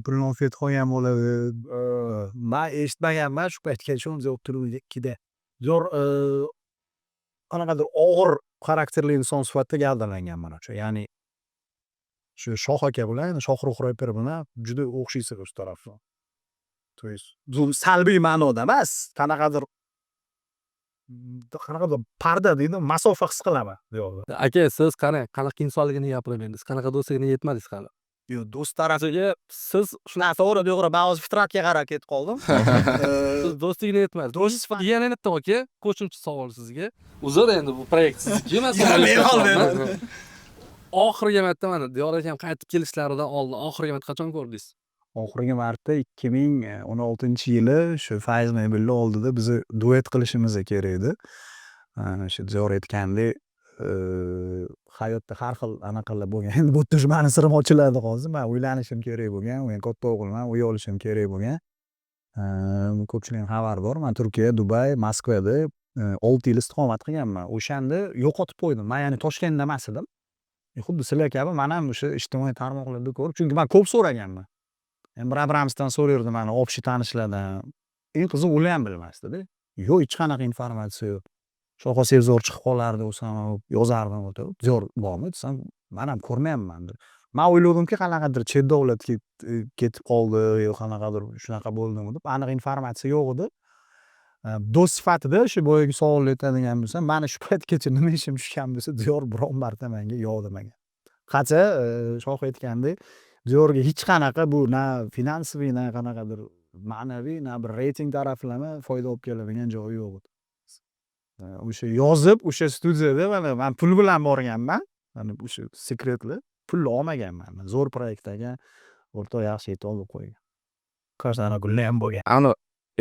pulini olib ketib qolgan bo'ladi. Man eshitmaganman shu paytgacha ikkida. Diyor qanaqadir og'ir xarakterli inson sifatida gavdalangan manimcha. Ya'ni shu Shoh aka bilan, Shohrux reper bilan juda o'xshaysiz o'sha tarafdan. То есть bu salbiy ma'noda emas, qanaqadir parda deydi, masofa his qilaman bu yoqda. Aka, siz qarang, qanaqa insonligini gapirib berdingiz, qanaqa do'stligini yetmadingiz hali. Yo'q, do'st tarafiga Siz shunaqa, to'g'ri, man hozir fitratga qarab ketib qoldim. Siz do'stligini yetmadingiz. Do'st sifat Yana bitta, aka, qo'shimcha savol sizga. Uzr, endi bu proyekt sizniki emas. Bemalol, bemalol. Oxirgi marta mana Diyor akam qaytib kelishlaridan oldin oxirgi marta qachon ko'rdingiz? Oxirgi marta 2016-yili shu Fayz mebelni oldida biza duet qilishimiz kerak edi. O'sha Diyor aytgandek, hayotda har xil anaqalar bo'lgan. Endi bu yerda уже mani sirim ochiladi hozir. Man uylanishim kerak bo'lgan, men katta o'g'ilman, uy olishim kerak bo'lgan. Ko'pchilikni xabari bor, man Turkiya, Dubay, Moskvada 6 yil istiqomat qilganman. O'shanda yo'qotib qo'ydim. Man, ya'ni, Toshkentda emas edim. Xuddi sizlar kabi man ham o'sha ijtimoiy tarmoqlarda ko'rib, chunki man ko'p so'raganman. Bir biramizdan so'rayverdim, mani общий tanishlardan. Eng qizig'i, ular ham bilmasdida. Yo'q, hech qanaqa informatsiya yo'q. Shohxa Sevzor chiqib qolardi, o'sam yozardim, "Diyor bormi?" desam, "Man ham ko'rmayapman", deb. Man o'ylovdimki, qanaqadir chet davlatga ketib qoldi yo qanaqadir shunaqa bo'ldimi deb, aniq informatsiya yo'q edi. Do'st sifatida o'sha boyagi savolni aytadigan bo'lsam, mani shu paytgacha nima ishim tushgan bo'lsa, Diyor biron marta menga yo'q demagan. Qancha Shoh aytgandek Diyorga hech qanaqa bu na финансовый, na qanaqadir ma'naviy, na bir reyting taraflama foyda olib keladigan joyi yo'q edi. O'sha yozib, o'sha studiyada mana man pul bilan borganman. Mana o'sha секрет li pul olmaganman. Zo'r proyekt ekan, o'rtoq yaxshi yetib olib qo'ygan. Ana gullar ham bo'lgan. Ani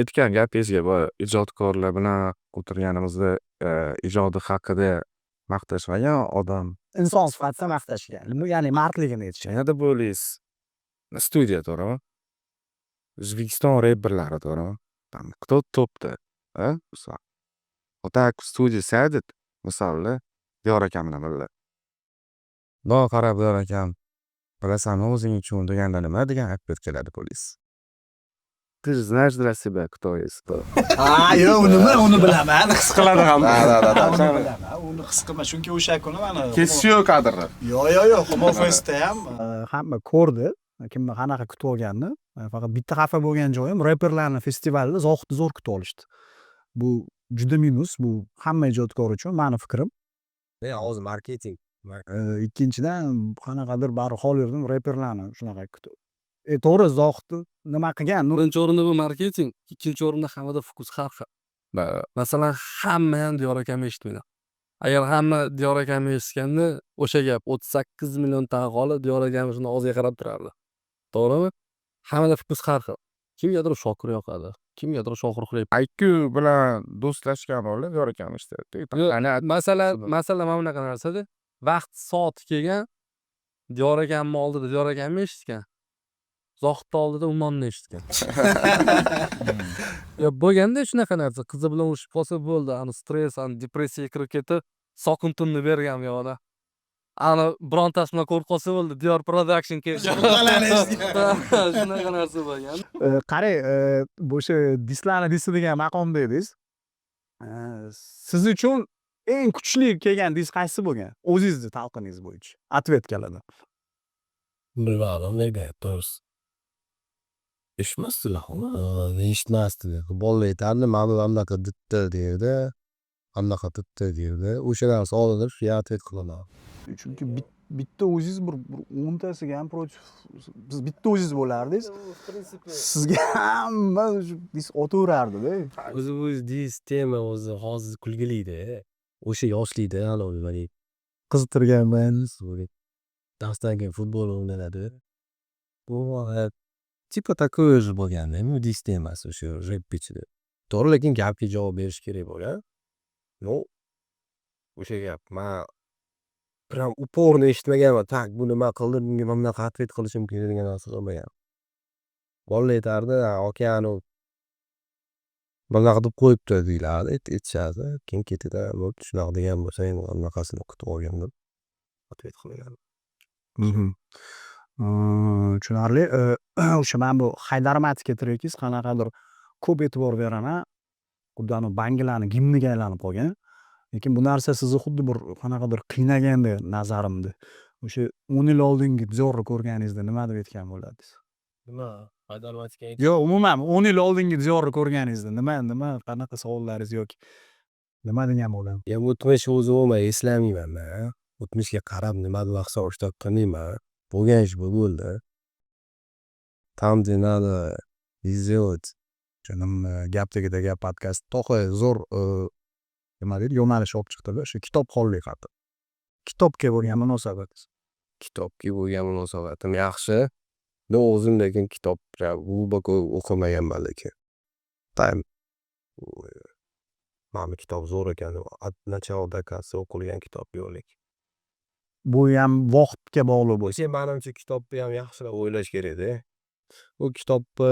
aytgan gapingizga, boya ijodkorlar bilan o'tirganimizda ijodi haqida maqtashmagan odam. Inson sifatida maqtashgan. Ya'ni mardligini aytishgan. Nima deb o'ylaysiz? Studiya, to'g'rimi? O'zbekiston reperlari, to'g'rimi? Там кто topda, а? Misol. Вот так в студии сядет, misolda, Diyor akam bilan birga. Bundoq qarab, "Diyor akam, bilasanmi o'zing uchun" deganda nima degan ответ keladi deb o'ylaysiz? Ты же знаешь для себя, кто есть кто. Ha, yo'q, uni uni bilaman. His qiladi ham. Да, да, да. Uni bilaman. Uni his qilma, chunki o'sha kuni mana Kesish yo'q kadrni. Yo'q. Humo Festda ham hamma ko'rdi, kimni qanaqa kutib olganini. Faqat bitta xafa bo'lgan joyim, reperlarni festivalida Zohidni zo'r kutib olishdi. Bu juda minus, bu hamma ijodkor uchun mani fikrim. Hozir marketing. Ikkinchidan, qanaqadir baribir hol yurdim reperlarni shunaqa kutib. To'g'ri, Zohid nima qilgan? Birinchi o'rinda bu marketing, ikkinchi o'rinda hammada вкус har xil. Masalan, hamma ham Diyor akamni eshitmaydi. Agar hamma Diyor akamni eshitganda, o'sha gap, 38 millionta aholi Diyor akamni shuni og'ziga qarab turardi. To'g'rimi? Hammada вкус har xil. Kimgadir Shokir yoqadi, kimgadir Shohrux. IQ bilan do'stlashgan bolalar Diyor akam eshityapti. Masalan, mana bunaqa narsada vaqt soati kelgan, Diyor akamni oldida Diyor akamni eshitgan. Zohidni oldida Ummonni eshitgan. Yo, bo'lganda shunaqa narsa, qizi bilan urushib qolsa bo'ldi, ani stress, ani depressiyaga kirib ketib, sokin tunni bergan bu yoqda. Ani birontasi bilan ko'rib qolsa bo'ldi, Diyor Production kelgan. Shunaqa narsa bo'lgan. Qarang, o'sha dislarni disi degan maqomda edingiz. Siz uchun eng kuchli kelgan dis qaysi bo'lgan? O'zingizni talqiningiz bo'yicha. Ответка larda. Bilmadim nega, to'g'risi. Eshitmasdilar. Eshitmasdi. Bolalar aytardi, mana bu anaqa debdi derdi. Anaqa debdi derdi. O'sha narsa oldinda shu ответ qilaman. Chunki bitta o'zingiz bir 10 tasiga ham против siz bitta o'zingiz bo'lardingiz. Sizga hamma shu dis otaverardida. O'zi bu dis tema o'zi hozir kulgilida. O'sha yoshlikda anavi nima deydi, qiziqtirgan. Darsdan keyin futbol o'ynaladi. Bu типа такой же bo'lganda bu dis temasi o'sha rep ichida. To'g'ri, lekin gapga javob berish kerak bo'lgan. Ну, o'sha gap, man прям упорно eshitmaganman. Так, bu nima qildi, bunga mana bunaqa ответ qilishim kerak degan narsa qilmagan. Bolalar aytardi, aka, anavi bunaqa deb qo'yibdi deyilardi, aytishardi. Keyin ketadi, bo'pti, shunaqa degan bo'lsang, bunaqasini kutib olgin deb ответ qilgan. Tushunarli. O'sha mana bu Haydarmatika trekingiz qanaqadir ko'p e'tibor beraman. Xuddi anavi bangilarni gimniga aylanib qolgan. Lekin bu narsa sizni xuddi bir qanaqadir qiynagandek nazarimda. O'sha 10 yil oldingi Diyorni ko'rganingizda nima deb aytgan bo'lardingiz? Nima? Haydarmatika? Yo'q, umuman 10 yil oldingi Diyorni ko'rganingizda nima qanaqa savollaringiz yoki nima degan bo'lardingiz? Ya, o'tmish o'zi umuman eslamayman man. O'tmishga qarab nimadir hisob kitob qilmayman. Bo'lgan ish bo'ldi. Там, где надо сделать. Gap tagida gap podkast to'g'ri, zo'r, nima deydi, yo'nalish olib chiqdida, o'sha kitobxonlik haqida. Kitobga bo'lgan munosabatingiz? Kitobga bo'lgan munosabatim yaxshi. Но o'zim lekin kitob глубоко o'qimaganman lekin. Там mana bu kitob zo'r ekan deb от начала до конца o'qilgan kitob yo'q lekin. Bu ham vaqtga bog'liq bo'lsa. Lekin manimcha, kitobni ham yaxshilab o'ylash kerakda. U kitobni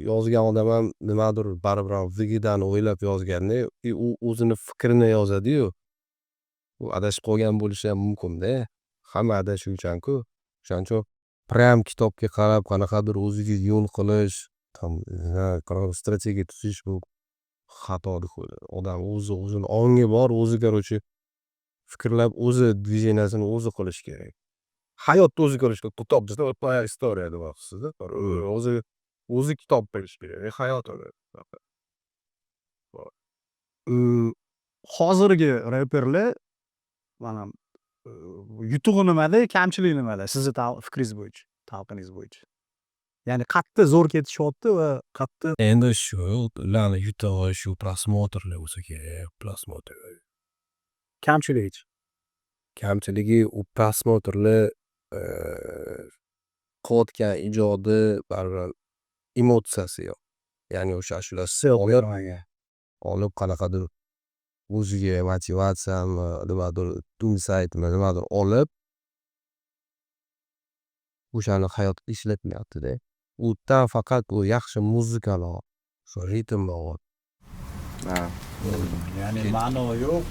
yozgan odam ham nimadir baribir ham выгода ni o'ylab yozganda и u o'zini fikrini yozadiyu. U adashib qolgan bo'lishi ham mumkinda. Hamma adashuvchan-ku. O'shaning uchun прям kitobga qarab qanaqadir o'ziga yo'l qilish, там qanaqadir strategiya tuzish, bu xato deb o'ylayman. Odam o'zi, o'zini ongi bor, o'zi, короче, fikrlab, o'zi движения sini o'zi qilishi kerak. Hayotni o'zi ko'rish kerak. Kitob desa, история demoqchisizda. O'zi kitob bilish kerak hayotini. Hozirgi reperlar mana Yutug'i nimada, kamchiligi nimada sizni fikringiz bo'yicha, talqiningiz bo'yicha? Ya'ni qayerda zo'r ketishyapti va qayerda Endi shu ularni yutug'i shu просмотр lar bo'lsa kerak, просмотр. Kamchiligichi? Kamchiligi u просмотр lar qilayotgan ijodi baribir emotsiyasi yo'q. Ya'ni o'sha ashulasi olib qanaqadir o'ziga motivatsiyami, nimadir insaytmi, nimadir olib, o'shani hayotda ishlatmayaptida. U yerdan faqat u yaxshi muzikani shu ritmni olyapti. Ya'ni ma'no yo'q.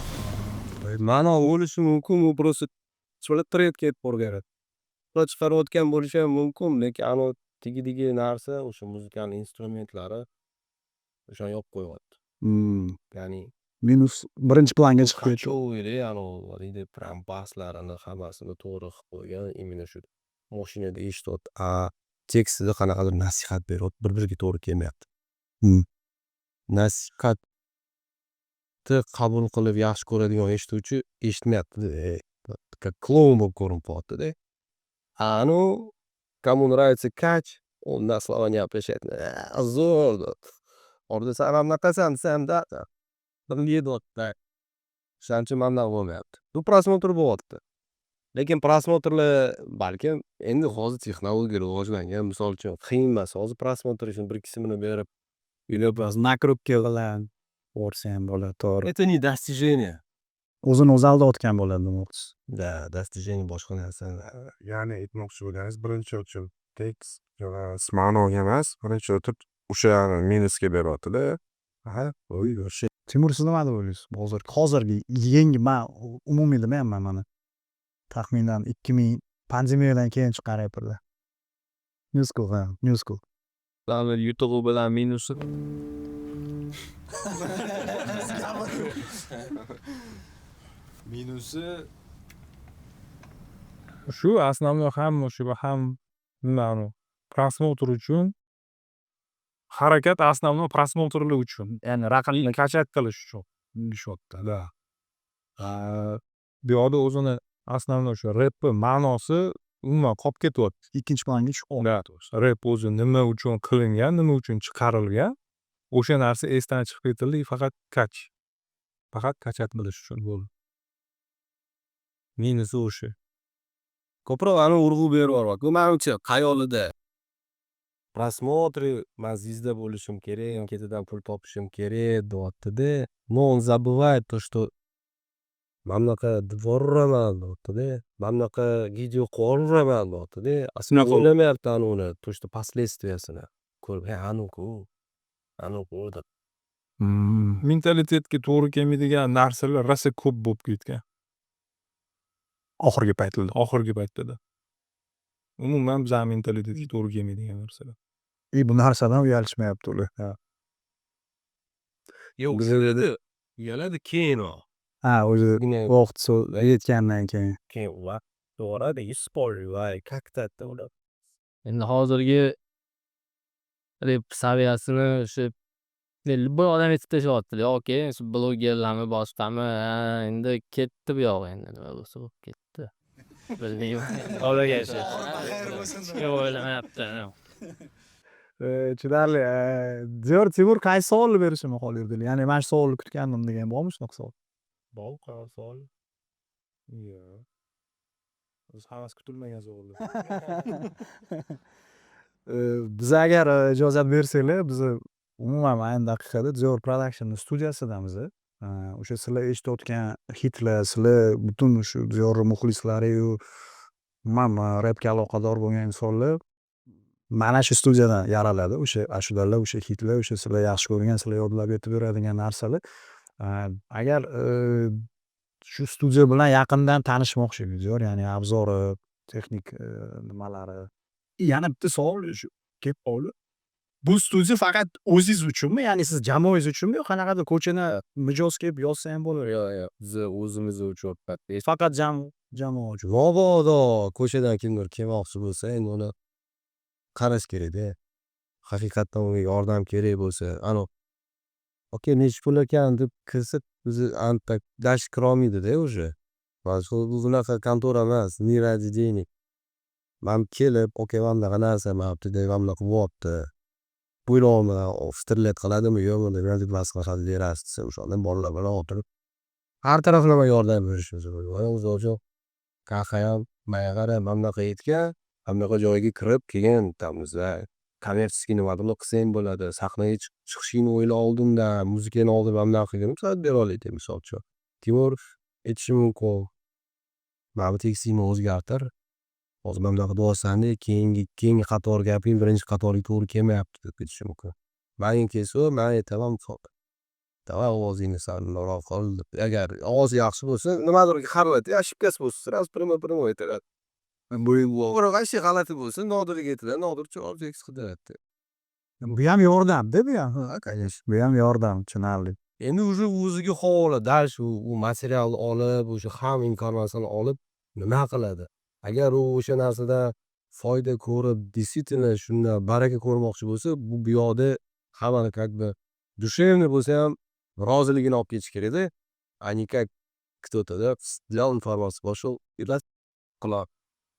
Ma'no bo'lishi mumkin, u просто trendga ketib qolgan. Ular chiqarayotgan bo'lishi ham mumkin, lekin anavi tagidagi narsa, o'sha muzikani instrumentlari o'shani yopib qo'yyapti. Ya'ni Minus birinchi planga chiqib ketdi. Качовый, anavi nima deydi, прям baslarini hammasini to'g'ri qilib qo'ygan, именно shu mashinada eshityapti. A tekstida qanaqadir nasihat beryapti, bir biriga to'g'ri kelmayapti. Nasihatni qabul qilib yaxshi ko'radigan eshituvchi eshitmayaptida, как kloun bo'lib ko'rinib qolyaptida. А ну, кому нравится кач, он на слова не обращает. Zo'r deyapti. Orada san ham bunaqasan desam да, deyapti. O'shaning uchun mana bunaqa bo'lmayapti. Bu просмотр bo'lyapti. Lekin просмотр lar balkim endi hozir texnologiya rivojlangan, misol uchun, qiyin emas. Hozir просмотр uchun bir ikki berib Накрутка bilan borsa ham bo'ladi, to'g'ri. Это не достижение. O'zini o'zi aldayotgan bo'ladi demoqchisiz. Да, достижение boshqa narsa. Ya'ni aytmoqchi bo'lganingiz, birinchi o'chib tekst ma'noga emas, birinchi o'tib o'sha minusga beryaptida. Ha, o'sha. Timur, siz nima deb o'ylaysiz? Hozir, hozirgi yangi, man umumiy demayapman, mana taxminan 2000 pandemiyadan keyin chiqqan reperlar. New school, ha, new school. Ularni yutug'i bilan minusi. Minusi shu, основной hamma shu, ham nima, просмотр uchun harakat, основной просмотр lar uchun. Ya'ni raqamni качать qilish uchun deyishyapti, да. Bu yoqda o'zini основной shu repni ma'nosi umuman qolib ketyapti. Ikkinchi planga tushib qoldi. Да, rep o'zi nima uchun qilingan, nima uchun chiqarilgan, o'sha narsa esdan chiqib ketildi и faqat кач. Faqat качать qilish uchun bo'ldi. Minusi o'sha. Ko'proq anavi urg'u berib yuboryapti. Manimcha, xayolida просмотры, man звезда bo'lishim kerak, ketidan pul topishim kerak deyaptida. Но он забывает то, что mana bunaqa deb yuboraman deyaptida. Mana bunaqa video qilib yuboraman deyaptida. Aslida o'ylamayapti anavini, то что последствия sini ko'rib, he, anavi-ku, anavi-ku deb. Mentalitetga to'g'ri kelmaydigan narsalar rosa ko'p bo'lib ketgan. Oxirgi paytlarda. Oxirgi paytlarda. Umuman bizani mentalitetga to'g'ri kelmaydigan narsalar. И bu narsadan uyalishmayapti ular. Yo'q, uyaladi, uyaladi keyinroq. Ha, o'zi vaqt yetgandan keyin. Keyin ular to'g'ri voy, как-то ular. Endi hozirgi rep saviyasini o'sha любой odam aytib tashlayapti. Yoki shu blogerlarmi, boshqami, ha, endi ketdi bu yog'i, endi nima bo'lsa bo'lib ketdi. Bilmayman. Xudoga shu. Hech kim o'ylamayapti. Tushunarli. Diyor, Timur, qaysi savolni berishimni xohlardinglar? Ya'ni mana shu savolni kutgandim degan bormi shunaqa savol? Bor qanaqa savol? Yo'q. O'zi hammasi kutilmagan savollar. Biz agar ijozat bersanglar, biz umuman ayni daqiqada Diyor Productionni studiyasidamiz. O'sha sizlar eshitayotgan hitlar, sizlar butun shu Diyorni muxlislariyu umuman repga aloqador bo'lgan insonlar mana shu studiyadan yaraladi. O'sha ashulalar, o'sha hitlar, o'sha sizlar yaxshi ko'rgan, sizlar yodlab aytib yuradigan narsalar. Agar shu studiya bilan yaqindan tanishmoqchi Diyor, ya'ni обзор i, texnik nimalari. Yana bitta savol shu kelib qoldi. Bu studiya faqat o'zingiz uchunmi? Ya'ni siz jamoangiz uchunmi yo qanaqadir ko'chadan mijoz kelib yozsa ham bo'ladi? Yo'q, yo'q, biza o'zimiz uchun. Faqat jamoa uchun. Mabodo ko'chadan kimdir kelmoqchi bo'lsa, endi uni qarash kerakda. Haqiqatdan unga yordam kerak bo'lsa, anavi aka, nechi pul ekan deb kirsa, o'zi anta дальше kirolmaydida уже. Mana shu, bu bunaqa kontora emas, не ради денег. Man kelib, aka, mana bunaqa narsa, mana bu yerda mana bunaqa bo'lyapti, bo'ylovmi, стрелять qiladimi, yo'qmi deb maslahat berasiz desa, o'shanda bolalar bilan o'tirib har taraflama yordam berishimiz mumkin. Misol uchun, Kahayam manga qara, mana bunaqa aytgan, mana bunaqa joyga kirib keyin, там, не знаю, коммерческий nimadirlar qilsang bo'ladi, sahnaga chiqishingni o'yla oldindan, muzikani oldin mana bunaqa qilgin, maslahat bera oladi, misol uchun. Timur aytishi mumkin: "Mana bu tekstingni o'zgartir, hozir mana bunaqa deyapsanda, keyingi qator gaping birinchi qatorga to'g'ri kelmayapti", deb aytishi mumkin. Manga kelsa, man aytaman: "Давай, ovozingni sal bundoqroq qil", deb. Agar ovozi yaxshi bo'lsa, nimadir g'alati, ошибка si bo'lsa, сразу прямо прямо aytiladi. Вообще g'alati bo'lsa, Nodirga aytiladi, Nodir chiroyli tekst qilib beradi. Buyam yordamda buyam. Ha, конечно. Buyam yordam tushunarli. Endi уже o'ziga havola, дальше u materialni olib, o'sha hamma informatsiyani olib nima qiladi? Agar u o'sha narsadan foyda ko'rib, действительно shundan baraka ko'rmoqchi bo'lsa, bu yoqda hammani как бы душевный bo'lsa ham roziligini olib ketish kerakda, а не как кто-то, да, взял информацию, пошел и quloq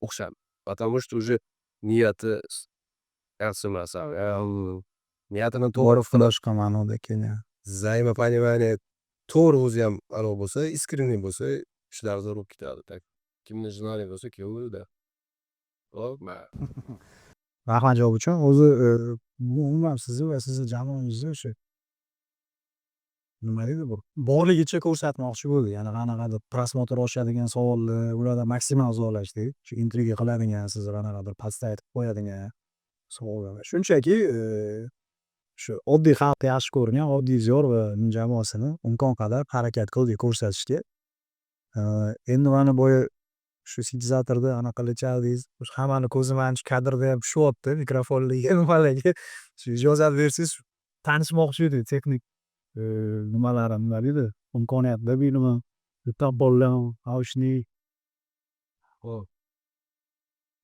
o'xshab, потому что уже niyati yaxshi emas, niyatini to'g'ri Boshqa ma'noda kelgan. Взаимопонимание to'g'ri, o'zi ham anavi bo'lsa, искренний bo'lsa, ishlar zo'r bo'lib ketadi. Так kimni желание bo'lsa, kelaveradi. Rahmat javob uchun. O'zi umuman sizni va sizni jamoangizni o'sha, nima deydi, bir borligicha ko'rsatmoqchi bo'ldik. Ya'ni qanaqadir просмотр oshadigan savollar, ulardan maksimal uzoqlashdik. Shu intriga qiladigan, sizni qanaqadir подставить qilib qo'yadigan savollar. Shunchaki shu oddiy xalq yaxshi ko'rgan oddiy Ziyor va uning jamoasini imkon qadar harakat qildik ko'rsatishga. Endi mana boya shu sintezatorda anaqalar chaldingiz, o'sha hammani ko'zi manimcha kadrda ham tushyapti, mikrofonlarga, nimalarga. Shu ijozat bersangiz, tanishmoqchi edik texnik nimalari, nima deydi, imkoniyatlar deydimi, наушник. Ho'p.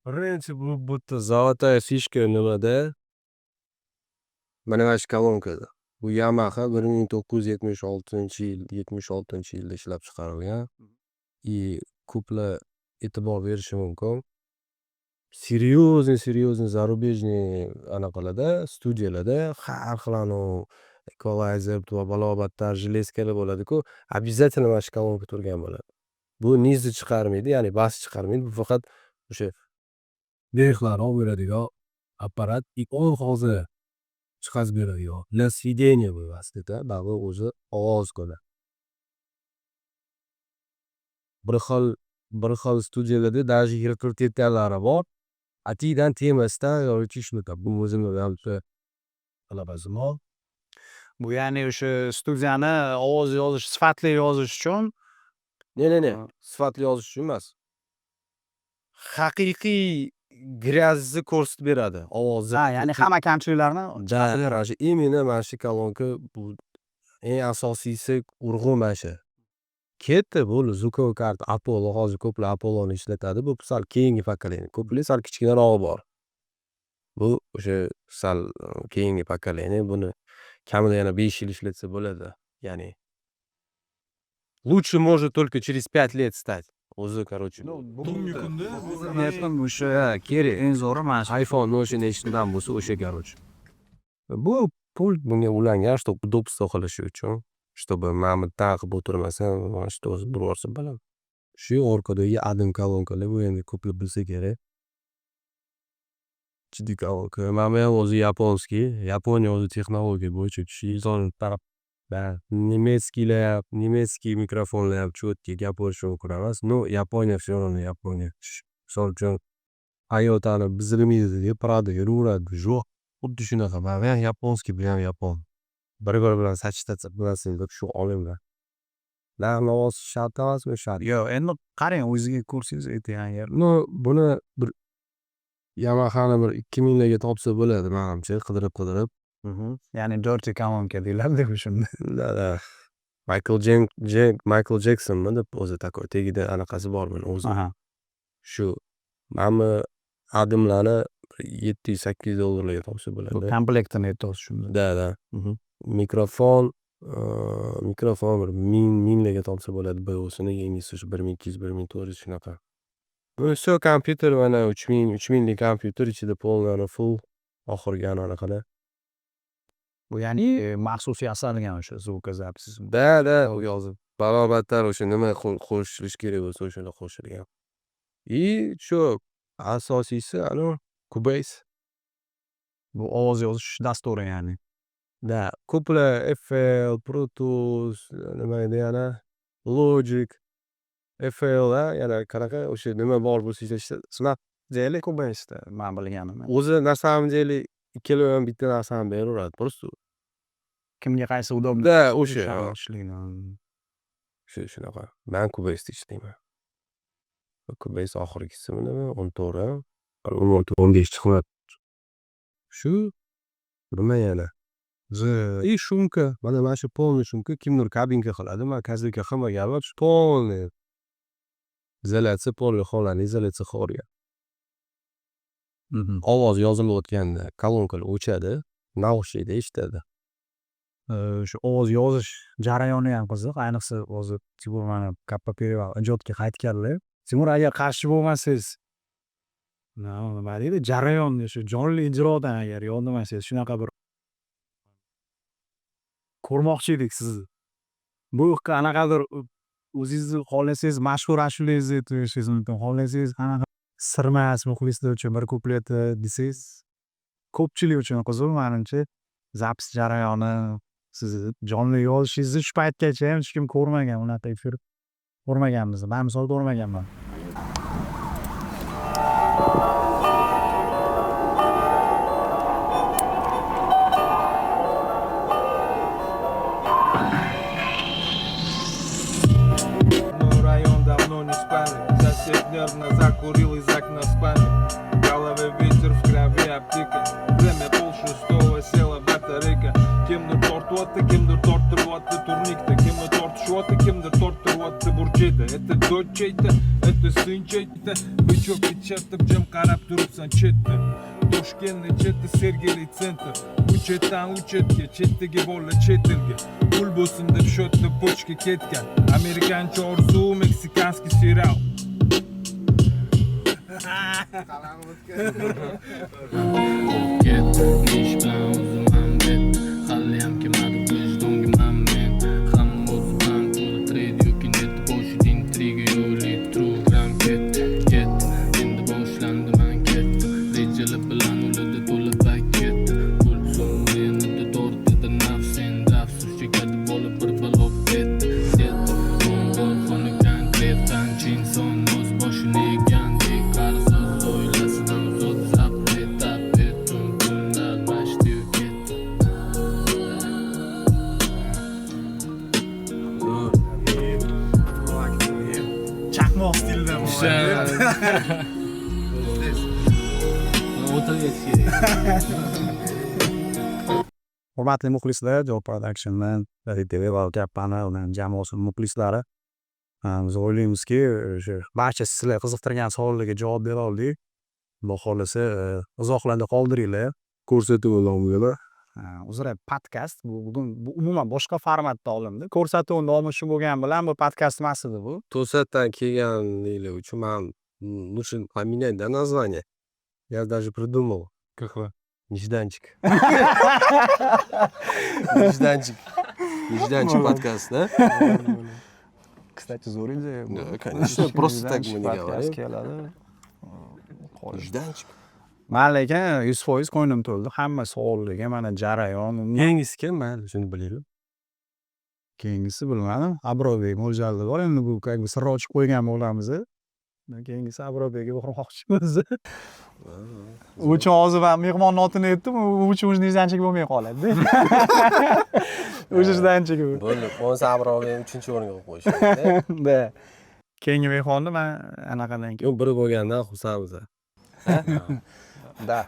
Birinchi bu yerda золотая фишка nimada? Mana shu kolonkada. Bu Yamaha 1976-yil, 76-yilda ishlab chiqarilgan. И ko'plar e'tibor berishi mumkin. Серьезный, серьезный зарубежный anaqalarda, studiyalarda har xil anavi ekvalayzer va balo-battar железка lar bo'ladiku, обязательно mana shu kolonka turgan bo'ladi. Bu низ ni chiqarmaydi, ya'ni бас chiqarmaydi. Bu faqat o'sha верх larni olib beradigan apparat и hozir chiqazib beradigan. Для сведения bu aslida, baribir o'zi ovoz ko'ra. Bir xil studiyalarda даже yirtilib ketganlari bor. Atidan tegmasdan yoki shunaqa, bu o'zini anaqasi bor. Bu ya'ni o'sha studiyani ovoz yozish, sifatli yozish uchun. Не, не, не, sifatli yozish uchun emas. Haqiqiy грязь ni ko'rsatib beradi ovozni. Ha, ya'ni hamma kamchiliklarni Да, shu именно mana shu kolonka, bu eng asosiysi, urg'u mana shu. Ketdi, bo'ldi, звуковой karta Apollo, hozir ko'plar Apolloni ishlatadi. Bu sal keyingi поколение. Ko'plar sal kichkinarog'i bor. Bu o'sha sal keyingi поколение, buni kamida yana 5 yil ishlatsa bo'ladi. Ya'ni лучше может только через 5 лет стать. O'zi, короче. Bugungi kunda o'sha kerak, eng zo'ri mana shu. iPhone o'sha nechtadan bo'lsa, o'sha, короче. Bu pult bunga ulangan, чтобы удобство qilishi uchun, чтобы mana bu taqib o'tirmasam, mana shu o'zi burib yuborsa bo'ladi. Shu orqadagi Adam kolonkalar, bu endi ko'plar bilsa kerak. Jiddiy kolonka. Mana bu ham o'zi японский. Yaponiya o'zi texnologiya bo'yicha kuchli. Да, немецкий lar ham, немецкий mikrofonlar ham четкий, gap bo'lishi mumkin emas. Но Yaponiya всё равно Yaponiya. Misol uchun, Toyotani buzilmaydi deb Prado yuraveradi. Yo'q, xuddi shunaqa. Mana bu ham японский, bu ham yapon. Bir-biri bilan сочетаться qilmasin deb shu olingan. Narx ovozi shart emasmi? Shart. Yo'q, endi qarang, o'zingizga ko'rsangiz ayting agar. Ну, buni bir Yamahani bir 2000 larga topsa bo'ladi manimcha, qidirib-qidirib. Ya'ni dirty kolonka deyiladi shunda. Да, да. Michael Jeksonmi deb o'zi такой tagida anaqasi bor buni o'zi. Shu mana bu Adamlarni 700-800 dollarlarga topsa Bu bo'ladi. Komplektini aytyapsiz shunda. Да, да. Mikrofon, Mikrofon bir ming minglarga topsa bo'ladi BOSini, yangisi shu 1200, 1400 shunaqa. Ну всё, kompyuter mana 3000, 3000lik kompyuter, ichida полный, full, oxirgi anaqalar. Bu ya'ni maxsus yasalgan o'sha звукозапись. Да, yozib barobattar o'sha nima qo'shilishi kerak bo'lsa, o'shalar qo'shilgan. И shu asosiysi anavi Cubase. Bu ovoz yozish dasturi ya'ni. Да, ko'plar FL, Pro Tools, nima edi yana, Logic, FL, a yana qanaqa o'sha nima bor bo'lsa ishlatishadi. Deyarli Cubaseda man bilganim. O'zi на самом деле ikkalovi ham bitta narsani beraveradi, просто Kimga qaysi удобно. Да, o'sha. Ishlaydi. Shu shunaqa. Man Cubaseda ishlayman. Cubase oxirgisimi nima, 14, 16, 15 chiqmabdi. Shu nima yana? И шумка, mana shu полный шумка, kimdir kabinka qiladi, man kabinka qilmaganman, shu полный izolyatsiya, полный xonani izolyatsiya qilib yuborgan. Ovoz yozilayotganda kolonkalar o'chadi, наушник da eshitadi. Shu ovoz yozish jarayoni ham qiziq, ayniqsa hozir Timur mana Kappa Perival ijodga qaytganlar. Timur, agar qarshi bo'lmasangiz, nima deydi, jarayonni shu jonli ijrodan agar yonmasangiz, shunaqa bir ko'rmoqchi edik sizni. Bu qanaqadir o'zingizni xohlasangiz mashhur ashulangizni aytib berishingiz mumkin, xohlasangiz qanaqa sirmas muxlislar uchun bir kuplet desangiz, ko'pchilik uchun qiziq manimcha. Запись jarayoni, sizni jonli yozishingizni shu paytgacha ham hech kim ko'rmagan, unaqa efir ko'rmaganmiz. Man misol ko'rmaganman. Мой район давно не спали. Сосед нервно закурил из окна спальни. В голове ветер, в крови аптека. Время 5:30, села батарейка. Kimdir tortyapti, kimdir torttiryapti turnikda. Kimni tortishyapti, kimdir torttiryapti burchakda. Это дочь чей-то, это сын чей-то. Бычок печатап, jim qarab turibsan chetda. Toshkentni cheti, Sergeli центр. U chetdan u chetga, chetdagi bola chet elga. Pul bo'lsin deb счет da pochka ketgan. Amerikancha orzu, мексиканский serial. Ketdi ish bilan o'zim ham bet, haliyam kelmadi vijdonga man men. Hamma o'zi bilan pul trade yoki net, boshida intriga yo'li true gram. Ketdi, ketdi, endi boshlandi, man ketdim rejalar bilan, ularda to'la paket pul summa, yanada tortadi nafs. Endi afsus chekadi bola, bir balo ketdi ketdi. Bor xona konkret, qancha inson o'z boshini egandek qarz, o'z oilasidan uzoq. Запрет tun kunni almashdiyu ketdi. Chaqmoq stilida. O'tirib kerak. Hurmatli muxlislar, Joy Productiondan, TV va Kappani ularni jamoasini muxlislari. Biz o'ylaymizki, o'sha barcha sizlar qiziqtirgan savollarga javob bera oldik. Xudo xohlasa, izohlarda qoldiringlar. Ko'rsatuv nomida. Uzra podkast bu bugun bu umuman boshqa formatda olindi. Ko'rsatuv nomi shu bo'lgani bilan bu podkast emas edi bu. To'satdan kelganliglar uchun man лучше поменять, да, название. Я даже придумал. Какое? Нежданчик. Нежданчик. Нежданчик подкаст, да? Кстати, zo'r ideya bu. Да, конечно. Просто так мы не Podkast говорим. keladi. Нежданчик. Man lekin 100% ko'nglim to'ldi. Hamma savollarga mana jarayon. Yangisi kim? Mayli, shuni bilaylik. Keyingisi bilmadim. Abrorbek mo'ljalda bor. Endi bu как бы sir ochib qo'ygan bo'lamiz. Keyingisi Abrorbekka bormoqchimiz. U uchun hozir man mehmonni otini aytdim, u uchun уже нежданчик bo'lmay qoladi. Уже жданчик u. Bo'ldi. Bo'lmasa Abrorbekni uchinchi o'ringa qo'yib qo'yishadi. Да. Keyingi mehmonni man anaqadan keyin. Yo'q, biri bo'lgandan xursandmiz. Да,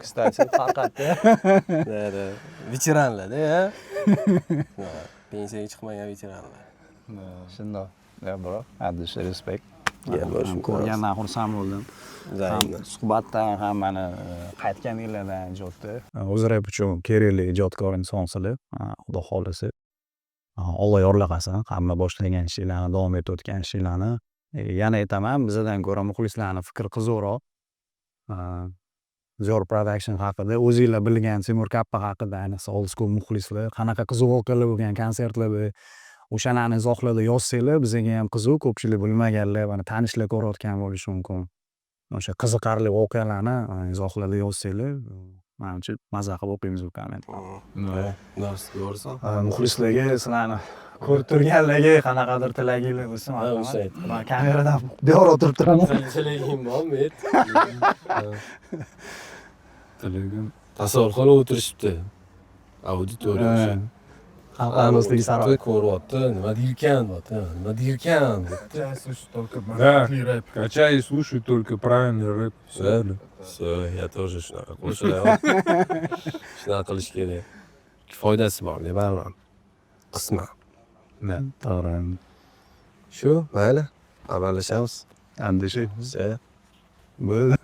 кстати, faqat Да. Veteranlar-da, pensiyaga chiqmagan veteranlar. Shundoq. Yeah, bro. От души респект. Yeah, bro, Ham ko'rgandan xursand bo'ldim. Ham Взаимно. suhbatdan, ham mana qaytganinglardan ijodda. O'zi rep uchun kerakli ijodkor insonsizlar. Xudo xohlasa. Alloh yorlaqasin hamma boshlagan ishinglarni, davom etayotgan ishinglarni. Yana aytaman, bizadan ko'ra muxlislarni fikri qiziqroq. Ziyor Production haqida, o'zinglar bilgan Timur Kappa haqida, ayniqsa old school muxlislar qanaqa qiziq voqealar bo'lgan konsertlarda, o'shalarni izohlarda yozsanglar, bizagayam qiziq, ko'pchilik bilmaganlar, mana tanishlar ko'rayotgan bo'lishi mumkin. O'sha qiziqarli voqealarni izohlarda yozsanglar, manimcha, maza qilib o'qiymiz bu kommentlarni. Nasib ko'rsin. Muxlislarga, sizlarni ko'rib turganlarga qanaqadir tilaginglar bo'lsa, Ha, o'sha marhamat. Man kameradan buyoqda o'tirib turaman. Tilaging bormi, ayt. Tilagim Tasavvur qilib o'tirishibdi. Auditoriya o'sha. Xalqlar do'stligi saroyi. Ko'ryapti, nima deyarkan deyapti, nima deyarkan debdi. Да, качай и слушай только правильный рэп. Всё, всё, я тоже shunaqa qo'shilaman. Shunaqa qilish kerak. Foydasi bor, baribir. Qisman. To'g'ri. Shu, mayli, xabarlashamiz. Andisha. Всё. Bo'ldi.